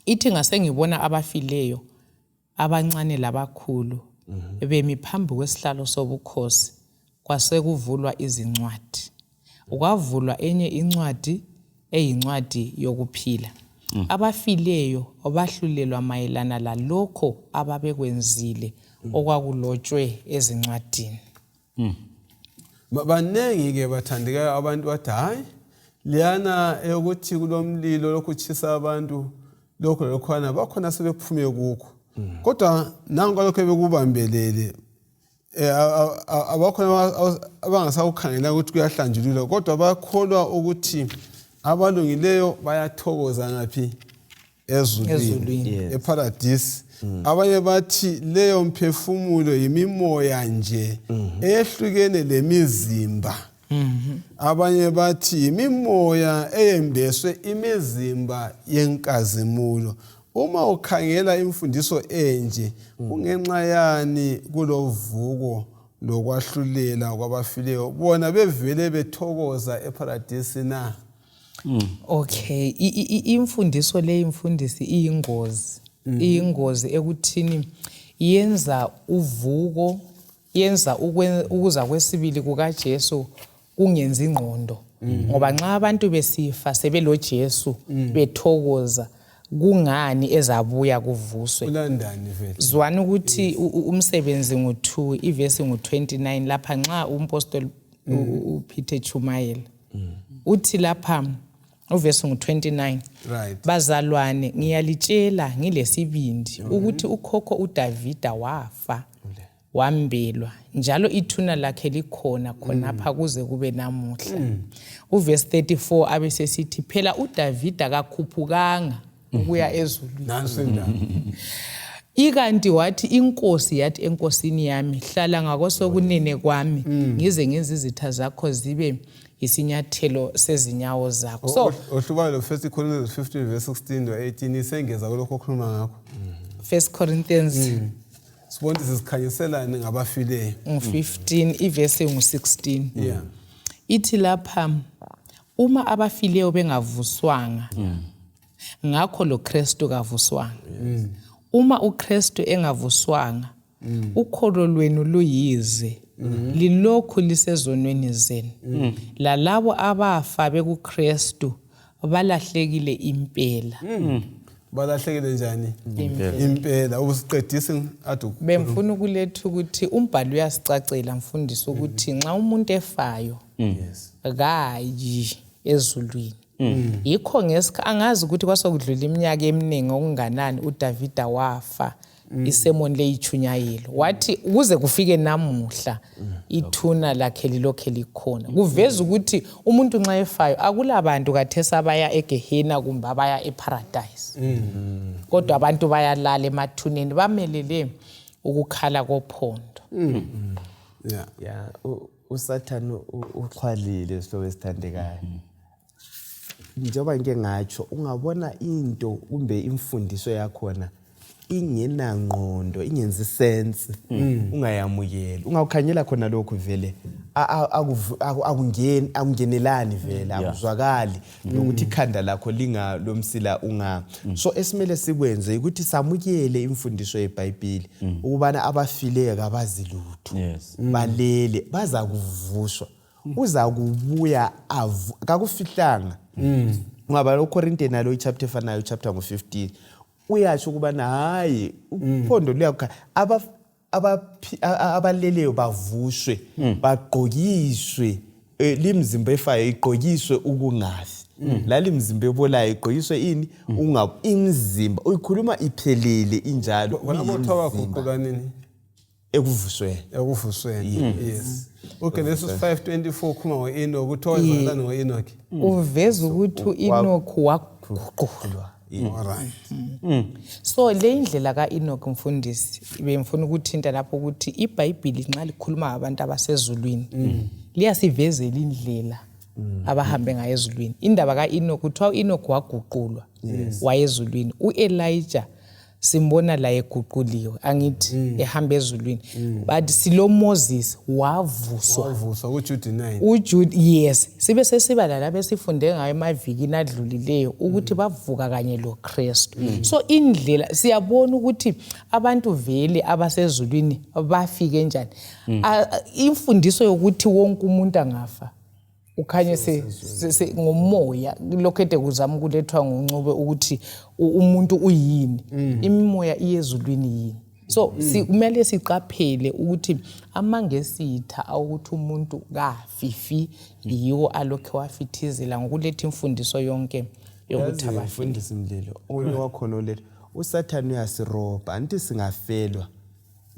ithi, "Ngase ngibona abafileyo, abancane labakhulu, bemi phambi kwesihlalo sobukhosi, kwasekuvulwa izincwadi. Kwavulwa enye incwadi, eyincwadi yokuphila. Abafileyo bahlulelwa mayelana lalokho ababekwenzile okwakulotshwe ezincwadini." Baningi-ke bathandekayo abantu bathi hhayi, liyana eyokuthi kulomlilo lokhu utshisa abantu, lokhu lokhwana, bakhona sebephume kukho, kodwa nanku lokhu ebekubambelele. Abakhona abangasakukhangela ukuthi kuyahlanjululwa, kodwa bakholwa ukuthi abalungileyo bayathokoza ngaphi? Ezulwini. Ezulwini. Eparadisi. Abanye bathi leyo mphefumulo yimimoya nje eyehlukene lemizimba. Abanye bathi yimimoya eyembeswe imizimba yenkazimulo. Uma ukhangela imfundiso enje, kungenxa yani kulovuko? Lokwahlulela kwabafileyo bona bevele bethokoza eparadisi na? Okay, imfundiso le, imfundisi, iyingozi. Iyingozi ekuthini yenza uvuko, yenza ukuza kwesibili kukaJesu kungenzi ingqondo. Ngoba nxa abantu besifa sebeloJesu bethokoza, kungani ezabuya kuvuswe? Ulandani vele? Zwana ukuthi umsebenzi ngu-2, ivesi ngu-29 lapha, nxa umpostoli uPeter Chumayela uthi lapha uvesi ngu-29, "Bazalwane, ngiyalitshela ngilesibindi ukuthi ukhokho uDavida wafa, wambelwa, njalo ithuna lakhe likhona khonapha kuze kube namuhla." Uvesi 34 abesesithi, "Phela uDavida kakhuphukanga ukuya ezulwini." Nanso indaba. Ikanti wathi, "Inkosi yathi enkosini yami, hlala ngakosokunene kwami ngize ngenze izitha zakho zibe isinyathelo sezinyawo zakho." So Ohlubalo, First Corinthians 15 verse 16 to 18, isengeza kulokho okhuluma ngakho. First Corinthians Sibona ukuthi sikhanyiselane ngabafileyo. Ngu-15, ivesi ngu-16. Ithi lapha, uma abafileyo bengavuswanga, ngakho lo Kristu kavuswanga. Uma uKristu engavuswanga, ukholo lwenu luyize, lilokhu lisezonweni zenu. Lalabo abafa bekuKristu balahlekile impela. Balahlekile njani? Impela. Ubusiqedise ade. Bemfuna ukuletha ukuthi umbhalo uyasicacela, mfundisi, ukuthi nxa umuntu efayo kayi ezulwini. Yikho ngesikha angazi ukuthi kwasokudlula iminyaka eminingi okunganani uDavida wafa, isermon leyichunyayelo wathi kuze kufike namuhla ithuna lakhe lilokhe likhona. Kuveza ukuthi umuntu nxa efayo akulabantu kathesi abaya egehena kumbe abaya eparadise, kodwa abantu bayalala emathuneni bamelele ukukhala kophondo. Ya, uSathane uxhwalile, sihlobo esithandekayo. Njengoba ngike ngatsho, ungabona into kumbe imfundiso yakhona ingenangqondo, ingenzi sense, ungayamukeli. Ungawukhanyela khona lokhu vele akungeni, akungenelani vele, akuzwakali nokuthi ikhanda lakho lingalomsila unga. So esimele sikwenze ukuthi samukele imfundiso yeBhayibheli ukubana abafileyo kabazi lutho. Balele, baza kuvuswa, uza kubuya kakufihlanga. Ungabala uKorinte nalo ichapter efanayo, ichapter ngo-15, uyatsho ukubana hayi, uphondo luyakukhala, abaleleyo bavuswe, bagqokiswe limzimba efayo igqokiswe ukungafi, lali mzimba ebolayo igqokiswe ini unga imzimba uyikhuluma iphelele injalo. Khona kuthiwa baguquka nini? Ekuvusweni. Ekuvusweni, yes. UGenesis 5:24 ukhuluma ngo-Enoch, kuthiwa wenzakalani ngo-Enoch? Uveza ukuthi u-Enoch waguqulwa. Alright. So le indlela ka-Enoch, mfundisi, bengifuna ukuthinta lapho ukuthi iBhayibhili nxa likhuluma ngabantu abasezulwini liyasivezela indlela abahambe ngayo ezulwini. Indaba ka-Enoch, kuthiwa u-Enoch waguqulwa wayezulwini. U-Elijah simbona la eguquliwe, angithi, ehamba ezulwini. But silo Moses wavuswa. Wavuswa kuJude 9. uJude, yes. Sibe sesiba lalabo esifunde ngayo emavikini adlulileyo ukuthi bavuka kanye loKristu. So indlela siyabona ukuthi abantu vele abasezulwini bafike njani. Imfundiso yokuthi wonke umuntu angafa ukhanye ngomoya, lokho ede kuzama ukulethwa nguNcube ukuthi umuntu uyini, imimoya iyezulwini yini. So kumele siqaphele ukuthi amangesitha awukuthi umuntu kafifi yiwo alokhe wafithizela ngokuletha imfundiso yonke yokuthi Yazi, abafile. Mfundisi Mlilo, okunye wakhona olethu, uSathane uyasirobha anti singafelwa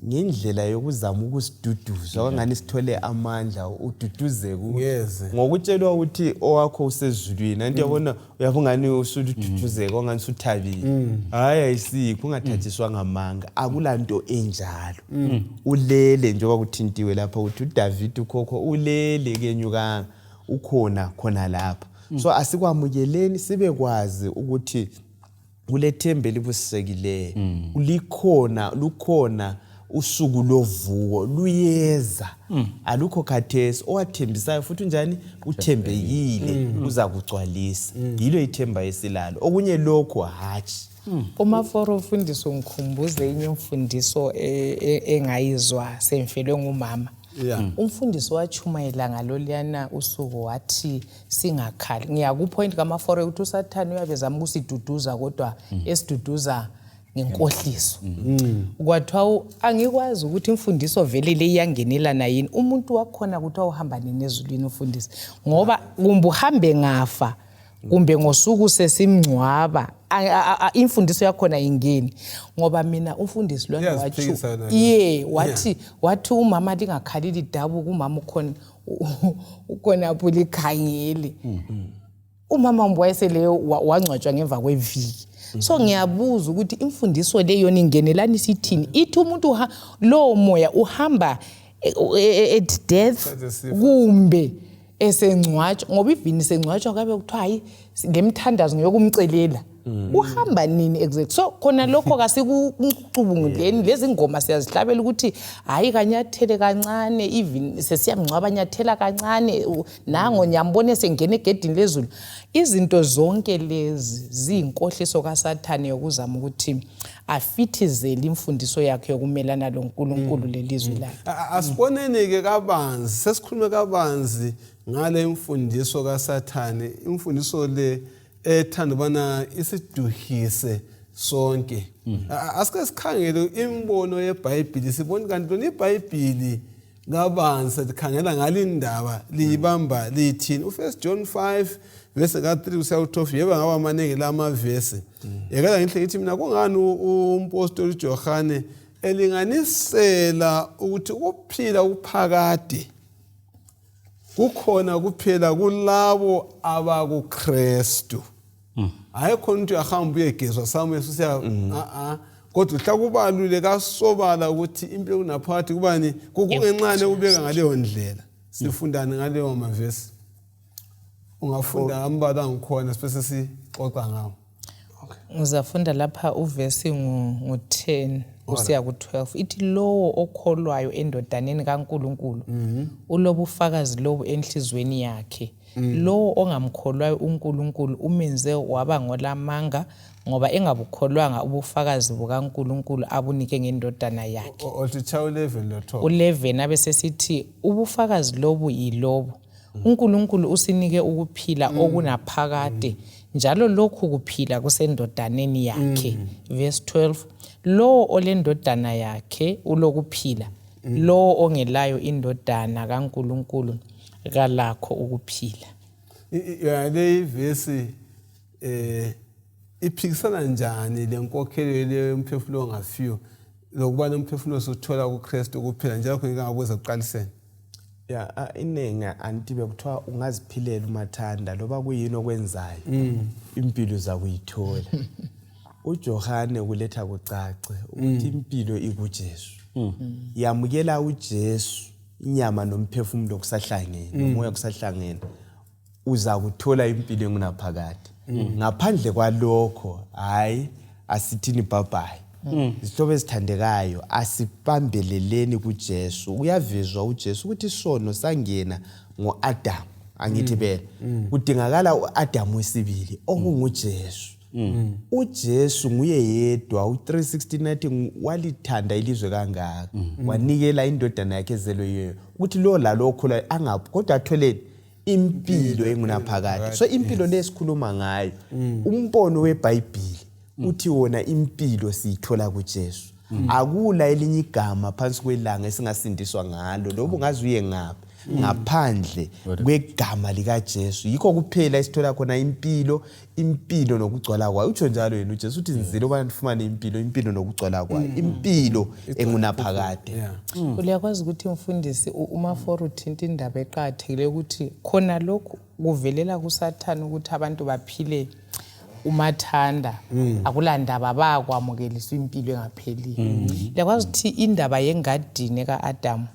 ngendlela yokuzama ukusiduduza kwangani sithole amandla, ududuzeke Ngeze. Ngokutshelwa ukuthi owakho usezulwini, anti uyabona, uyabona ungani usududuzeka, ungani usuthabile. Hhayi, ayisikho, ungathathiswa ngamanga, akulanto enjalo. Ulele, njengoba kuthintiwe lapha ukuthi uDavid ukhokho ulele, kenyukanga, ukhona khona lapha. So asikwamukeleni, sibekwazi ukuthi kulethemba elibusisekileyo likhona, lukhona. Usuku lovuko luyeza, alukho khathesi. Owathembisayo futhi unjani? Uthembekile, uzakugcwalisa. Yilo ithemba esilalo, okunye lokho hatshi. Umaforo ufundisa ungikhumbuze enye imfundiso engayizwa semfelwe ngumama. Umfundisi watshumayela ngaloluyana usuku, wathi singakhali. Ngiyakupoint kamaforo ukuthi uSathane uyabe ezama ukusiduduza, kodwa esiduduza ngenkohliso. Kwathiwa angikwazi ukuthi imfundiso vele le iyangenelana yini. Umuntu wakhona kuthiwa uhamba nini ezulwini umfundisi, ngoba kumbe uhambe ngafa, kumbe ngosuku sesimngcwaba, imfundiso yakhona ingeni, ngoba mina umfundisi lwana watsho Iyaziphikisana. Ye, wathi umama lingakhaleli lidabuka, umama ukhona apho likhangele. Umama wami wayesele wangcwatshwa ngemva kweviki. So ngiyabuza ukuthi imfundiso le yona ingenelani, isithini? Ithi umuntu lowo moya uhamba at death Sikhathi esifa. kumbe esengcwatshwa, ngoba ivini sengcwatshwa kabe kuthiwa hayi, lemthandazo ngeyokumcelela. Uhamba nini exact? So khona lokho kasikucubunguleni. Lezi ngoma siyazihlabela ukuthi hayi, kanyathele kancane, even sesiyamngcwaba, nyathela kancane, nango ngiyambona esengena egedini lezulu. Izinto zonke lezi ziyinkohliso kaSathane yokuzama ukuthi afithizele imfundiso yakhe yokumelana loNkulunkulu lelizwi lakhe. Asiboneni-ke kabanzi, sesikhulume kabanzi ngale imfundiso kaSathane, imfundiso le ethanda ubana isiduhise sonke. Asike sikhangele imbono yeBhayibhili, sibone kanti lona iBhayibhili kabanzi selikhangela ngalindaba liyibamba liyithini. U-First John 5 vese ka-3 kusiya ku-12, yebo, ngaba maningi la mavesi. Yekela ngihle ngithi mina kungani umpostoli uJohane elinganisela ukuthi ukuphila kuphakade kukhona kuphela kulabo abakuKristu? Hayi khona ukuthi uyahamba uyegezwa samuye susiya, a-a, kodwa uhla kubalule kasobala ukuthi impilo kunaphakathi kubani kungenxane kubeka ngaleyo ndlela. Sifundani ngaleyo mavesi? Ungafunda ambalwa angikhona, sibese sixoxa ngawo. Ngizafunda lapha uvesi ngu-10 kusiya ku-12. Ithi lowo okholwayo endodaneni kaNkulunkulu ulobufakazi lobu enhliziyweni yakhe. Lowo ongamkholwayo uNkulunkulu umenze waba ngolamanga, ngoba engabukholwanga ubufakazi bukaNkulunkulu abunike ngendodana yakhe. Othi cha, u-11 lo-12. U-11 abesesithi ubufakazi lobu yilobu: uNkulunkulu usinike ukuphila okunaphakade, njalo lokhu kuphila kusendodaneni yakhe. Verse 12: lowo olendodana yakhe ulokuphila, lowo ongelayo indodana kaNkulunkulu kalakho ukuphila. Yona le ivesi iphikisana njani lenkokhelo leyo yomphefumulo ongafiyo, lokubana umphefumulo suthola kuKristu kuphela, njalo khona ngingabuza ekuqaliseni? Ya, iningi anti bekuthiwa ungaziphilela umathanda, loba kuyini okwenzayo, impilo uzakuyithola. UJohane kuletha kucace ukuthi impilo ikuJesu. Yamukela uJesu, inyama nomphefumulo kusahlangene, nomoya kusahlangene, uzakuthola impilo engunaphakade. Ngaphandle kwalokho, hayi, asithini bye-bye. Izihlobo ezithandekayo, asibambeleleni kuJesu. Uyavezwa uJesu ukuthi isono sangena ngo-Adamu, angithi bela kudingakala u-Adamu wesibili okunguJesu. UJesu nguye yedwa. U-316 athi walithanda ilizwe kangaka wanikela indodana yakhe ezelwe yiyo, ukuthi lo lalo okhulayo angaphi kodwa atholeni impilo engunaphakade. So impilo le esikhuluma ngayo, umbono weBhayibhili uthi wona impilo siyithola kuJesu. Akula elinye igama phansi kwelanga esingasindiswa ngalo, loba ungaze uye ngaphi, ngaphandle kwegama likaJesu. Yikho kuphela esithola khona impilo, impilo nokugcwala kwayo. Utsho njalo yena uJesu, uthi nzile ubana nifumane impilo, impilo nokugcwala kwayo, impilo engunaphakade. Uyakwazi ukuthi mfundisi, uMaforo uthinta indaba eqakathekileyo, ukuthi khona lokhu kuvelela kuSathane ukuthi abantu baphile umathanda, akulandaba, bayakwamukeliswa impilo engapheliyo. Liyakwazi ukuthi indaba yengadini ka-Adamu,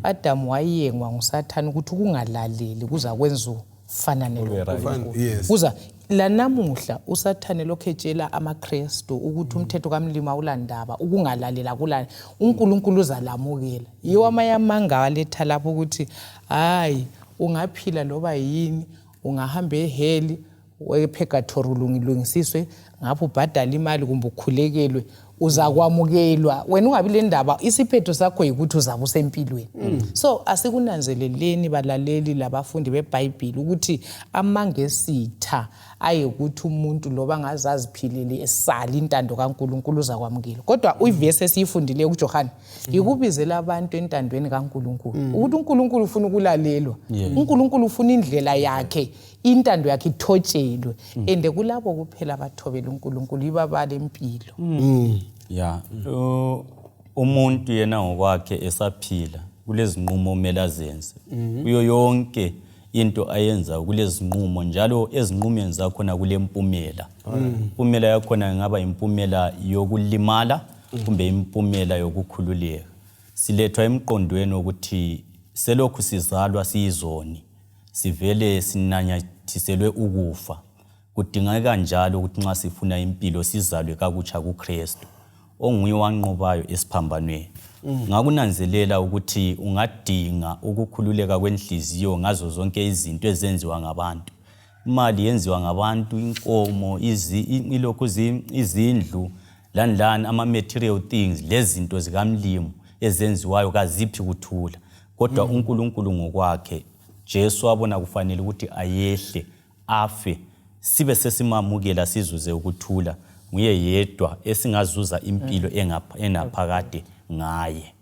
Adamu wayengwa nguSathane ukuthi ukungalaleli kuza kwenza fanane loNkulunkulu. Yes. Kuza lanamuhla uSathane lokhu etshela amaKristu ukuthi umthetho kaMlimi awulandaba, ukungalalela kulani, uNkulunkulu uzalamukela. Yiwo amanye amanga aletha lapho ukuthi hayi ungaphila loba yini, ungahamba eheli epurgatory ulungilungisiswe ngapho ubhadale imali kumbe ukhulekelwe, uzakwamukelwa wena, ungabi le ndaba, isiphetho sakho yikuthi uzabe usempilweni. So asikunanzeleleni balaleli labafundi beBhayibhili ukuthi amangesitha ayekuthi umuntu loba ngaze aziphilele esala intando kaNkulunkulu uzakwamukela. Kodwa ivesi esiyifundileyo kuJohane yikubizela abantu entandweni kaNkulunkulu, ukuthi uNkulunkulu ufuna ukulalelwa, uNkulunkulu ufuna indlela yakhe, intando yakhe ithotshelwe, ende kulabo kuphela abathobela uNkulunkulu yibabala empilo. Ya, umuntu yena ngokwakhe esaphila kulezinqumo omele azenze. Kuyo yonke into ayenza kulezinqumo, njalo ezinqumeni zakhona kulempumela. Impumela yakhona ingaba impumela yokulimala kumbe impumela yokukhululeka. Silethwa emqondweni wokuthi selokhu sizalwa siyizoni, sivele sinanyathiselwe ukufa. Kudingeka njalo ukuthi nxa sifuna impilo sizalwe kakutsha kuKristu, onguye owanqobayo esiphambanweni. Ngakunanzelela ukuthi ungadinga ukukhululeka kwenhliziyo ngazo zonke izinto ezenziwa ngabantu. Imali yenziwa ngabantu, inkomo, ilokhu izindlu, lani lani, ama-material things, lezinto zikamlimi ezenziwayo kaziphi kuthula. Kodwa uNkulunkulu ngokwakhe, Jesu wabona kufanele ukuthi ayehle, afe, sibe sesimamukela sizuze ukuthula. Nguye yedwa esingazuza impilo enaphakade ngaye.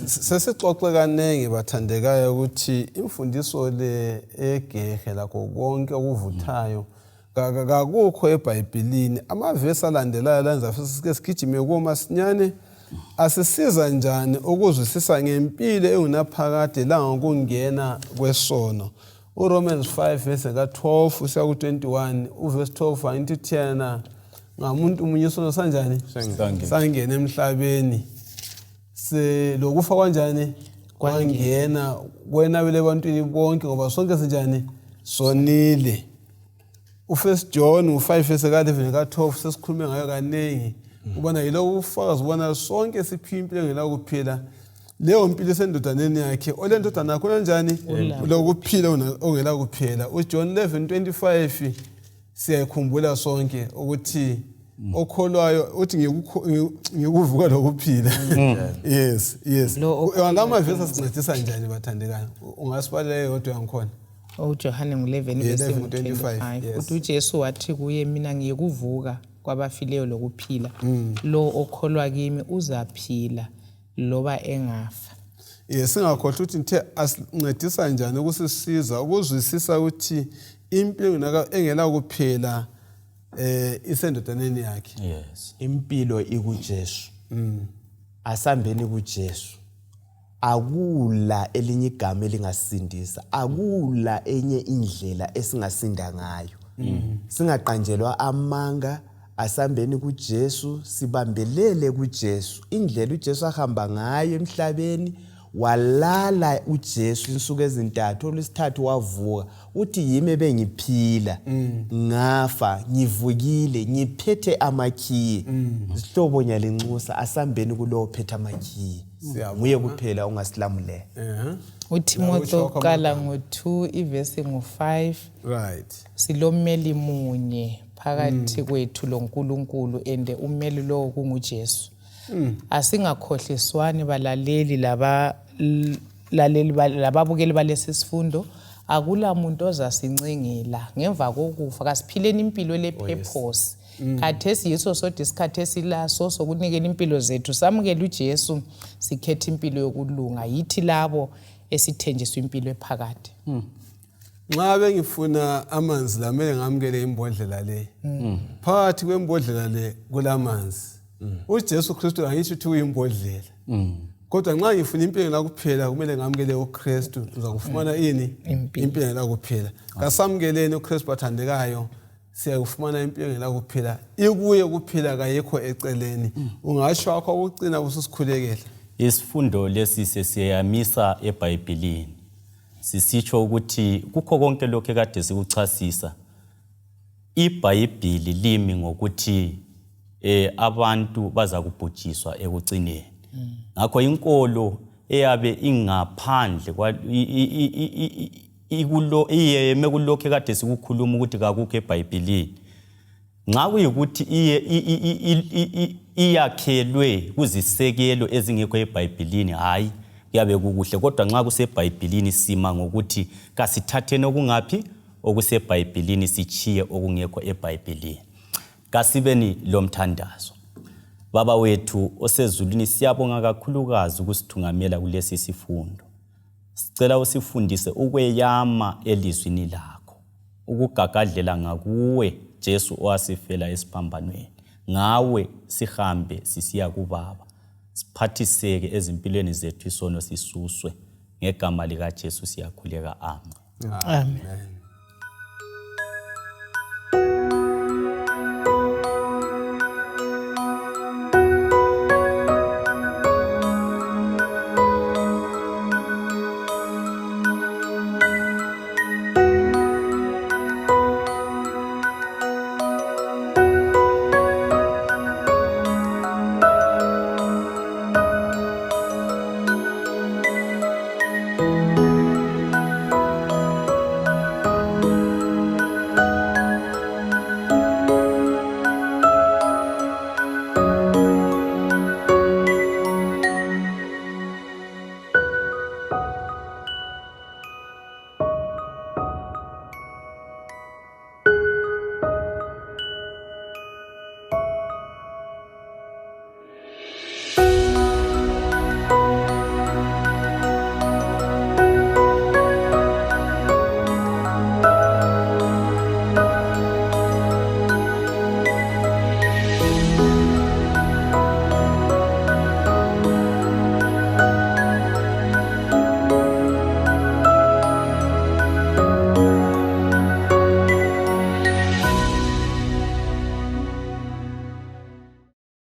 Sesixoxe kaningi bathandekayo ukuthi imfundiso le egehe lakho konke okuvuthayo kakukho eBhayibhilini. Amavesi alandelayo lanza sike sigijime kuwo masinyane, asisiza njani ukuzwisisa ngempilo engunaphakade langokungena kwesono? uRomans 5 verse ka-12 usiya ku-21. Uvesi 12 angithi thina ngamuntu munye isono sanjani sangena emhlabeni, lokufa kwanjani kwangena kwenabele ebantwini bonke, ngoba sonke sinjani sonile. UFirst John u-5 verse ka-11 ka-12 sesikhulume ngayo kaningi, ubona yilokhu ubufakazi ubona sonke siphiwe impilo engelakuphila, leyo mpilo isendodaneni yakhe, olendodana yakho kanjani ulokuphila ongelakuphela. UJohn 11:25 siyayikhumbula sonke ukuthi okholwayo uthi ngikuvuka lokuphila. Yes. La mavesi asincedisa njani bathandekayo? Ungasibalela eyodwa yangikhona? UJohane ngu-11 verse 11:25, 25. Yes. Uthi uJesu wathi kuye, mina ngiyekuvuka kwabafileyo lokuphila, lo okholwa kimi uzaphila loba engafa. Ye, singakhohlwa ukuthi ngithe asincedisa njani ukusisiza ukuzwisisa ukuthi impilo engelakuphela isendodaneni yakhe. Yes. Impilo ikuJesu. Asambeni kuJesu. Akula elinye igama elingasindisa, akula enye indlela esingasinda ngayo. Singaqanjelwa amanga, asambeni kuJesu, sibambelele kuJesu. Indlela uJesu ahamba ngayo emhlabeni, walala uJesu insuku ezintathu, olwesithathu wavuka, uthi yimi ebengiphila, ngafa, ngivukile, ngiphethe amakhiye. Sihlobo, ngiyalinxusa, asambeni kulowo ophethe amakhiye. Siyabonga. Nguye kuphela ongasilamulela. UTimothy Lawo oqala ngo-2 ivesi ngo-5. Silommeli munye phakathi kwethu loNkulunkulu, ende ummeli lowo kunguJesu. Asingakhohliswani balaleli labalaleli lababukeli balesi sifundo, akula muntu ozasincengela ngemva kokufa. Kasiphileni impilo le-purpose. Khathesi yiso sodwa isikhathi esilaso sokunikela impilo zethu, samukele uJesu, sikhethe impilo yokulunga. Yithi labo esithenjiswa impilo ephakade. Nxa bengifuna amanzi lamele ngamukele imbodlela le. Phakathi kwembodlela le kulamanzi. uJesu Kristu angisho ukuthi uyimbodlela, kodwa nxa ngifuna impilo lakuphela kumele ngamukele uKristu, ngizakufumana ini? Impilo lakuphela. Kasamukeleni uKristu bathandekayo, siyakufumana impilo engelakuphela. Ikuye kuphila, kayikho eceleni. Ungasho akho ukucina ususikhulekela. Isifundo lesi sesiyamisa eBhayibhilini. Sisitsho ukuthi kukho konke lokhu ekade sikuchasisa, iBhayibhili limi ngokuthi abantu bazakubhujiswa ekucineni. Ngakho inkolo eyabe ingaphandle iyeme kulokhu ekade sikukhuluma ukuthi kakukho eBhayibhilini. Nxa kuyikuthi iyakhelwe kuzisekelo ezingekho eBhayibhilini, hayi, kuyabe kukuhle. Kodwa nxa kuseBhayibhilini sima ngokuthi kasithatheni okungaphi okuseBhayibhilini, sitshiye okungekho eBhayibhilini. Kasibeni lomthandazo. Baba wethu osezulwini, siyabonga kakhulukazi ukusithungamela kulesi sifundo. Sicela usifundise ukweyama elizwini lakho, ukugagadlela ngakuwe Jesu owasifela esiphambanweni. Ngawe sihambe sisiya kuBaba, siphathiseke ezimpilweni zethu, isono sisuswe. Ngegama likaJesu siyakhuleka, amen. Amen.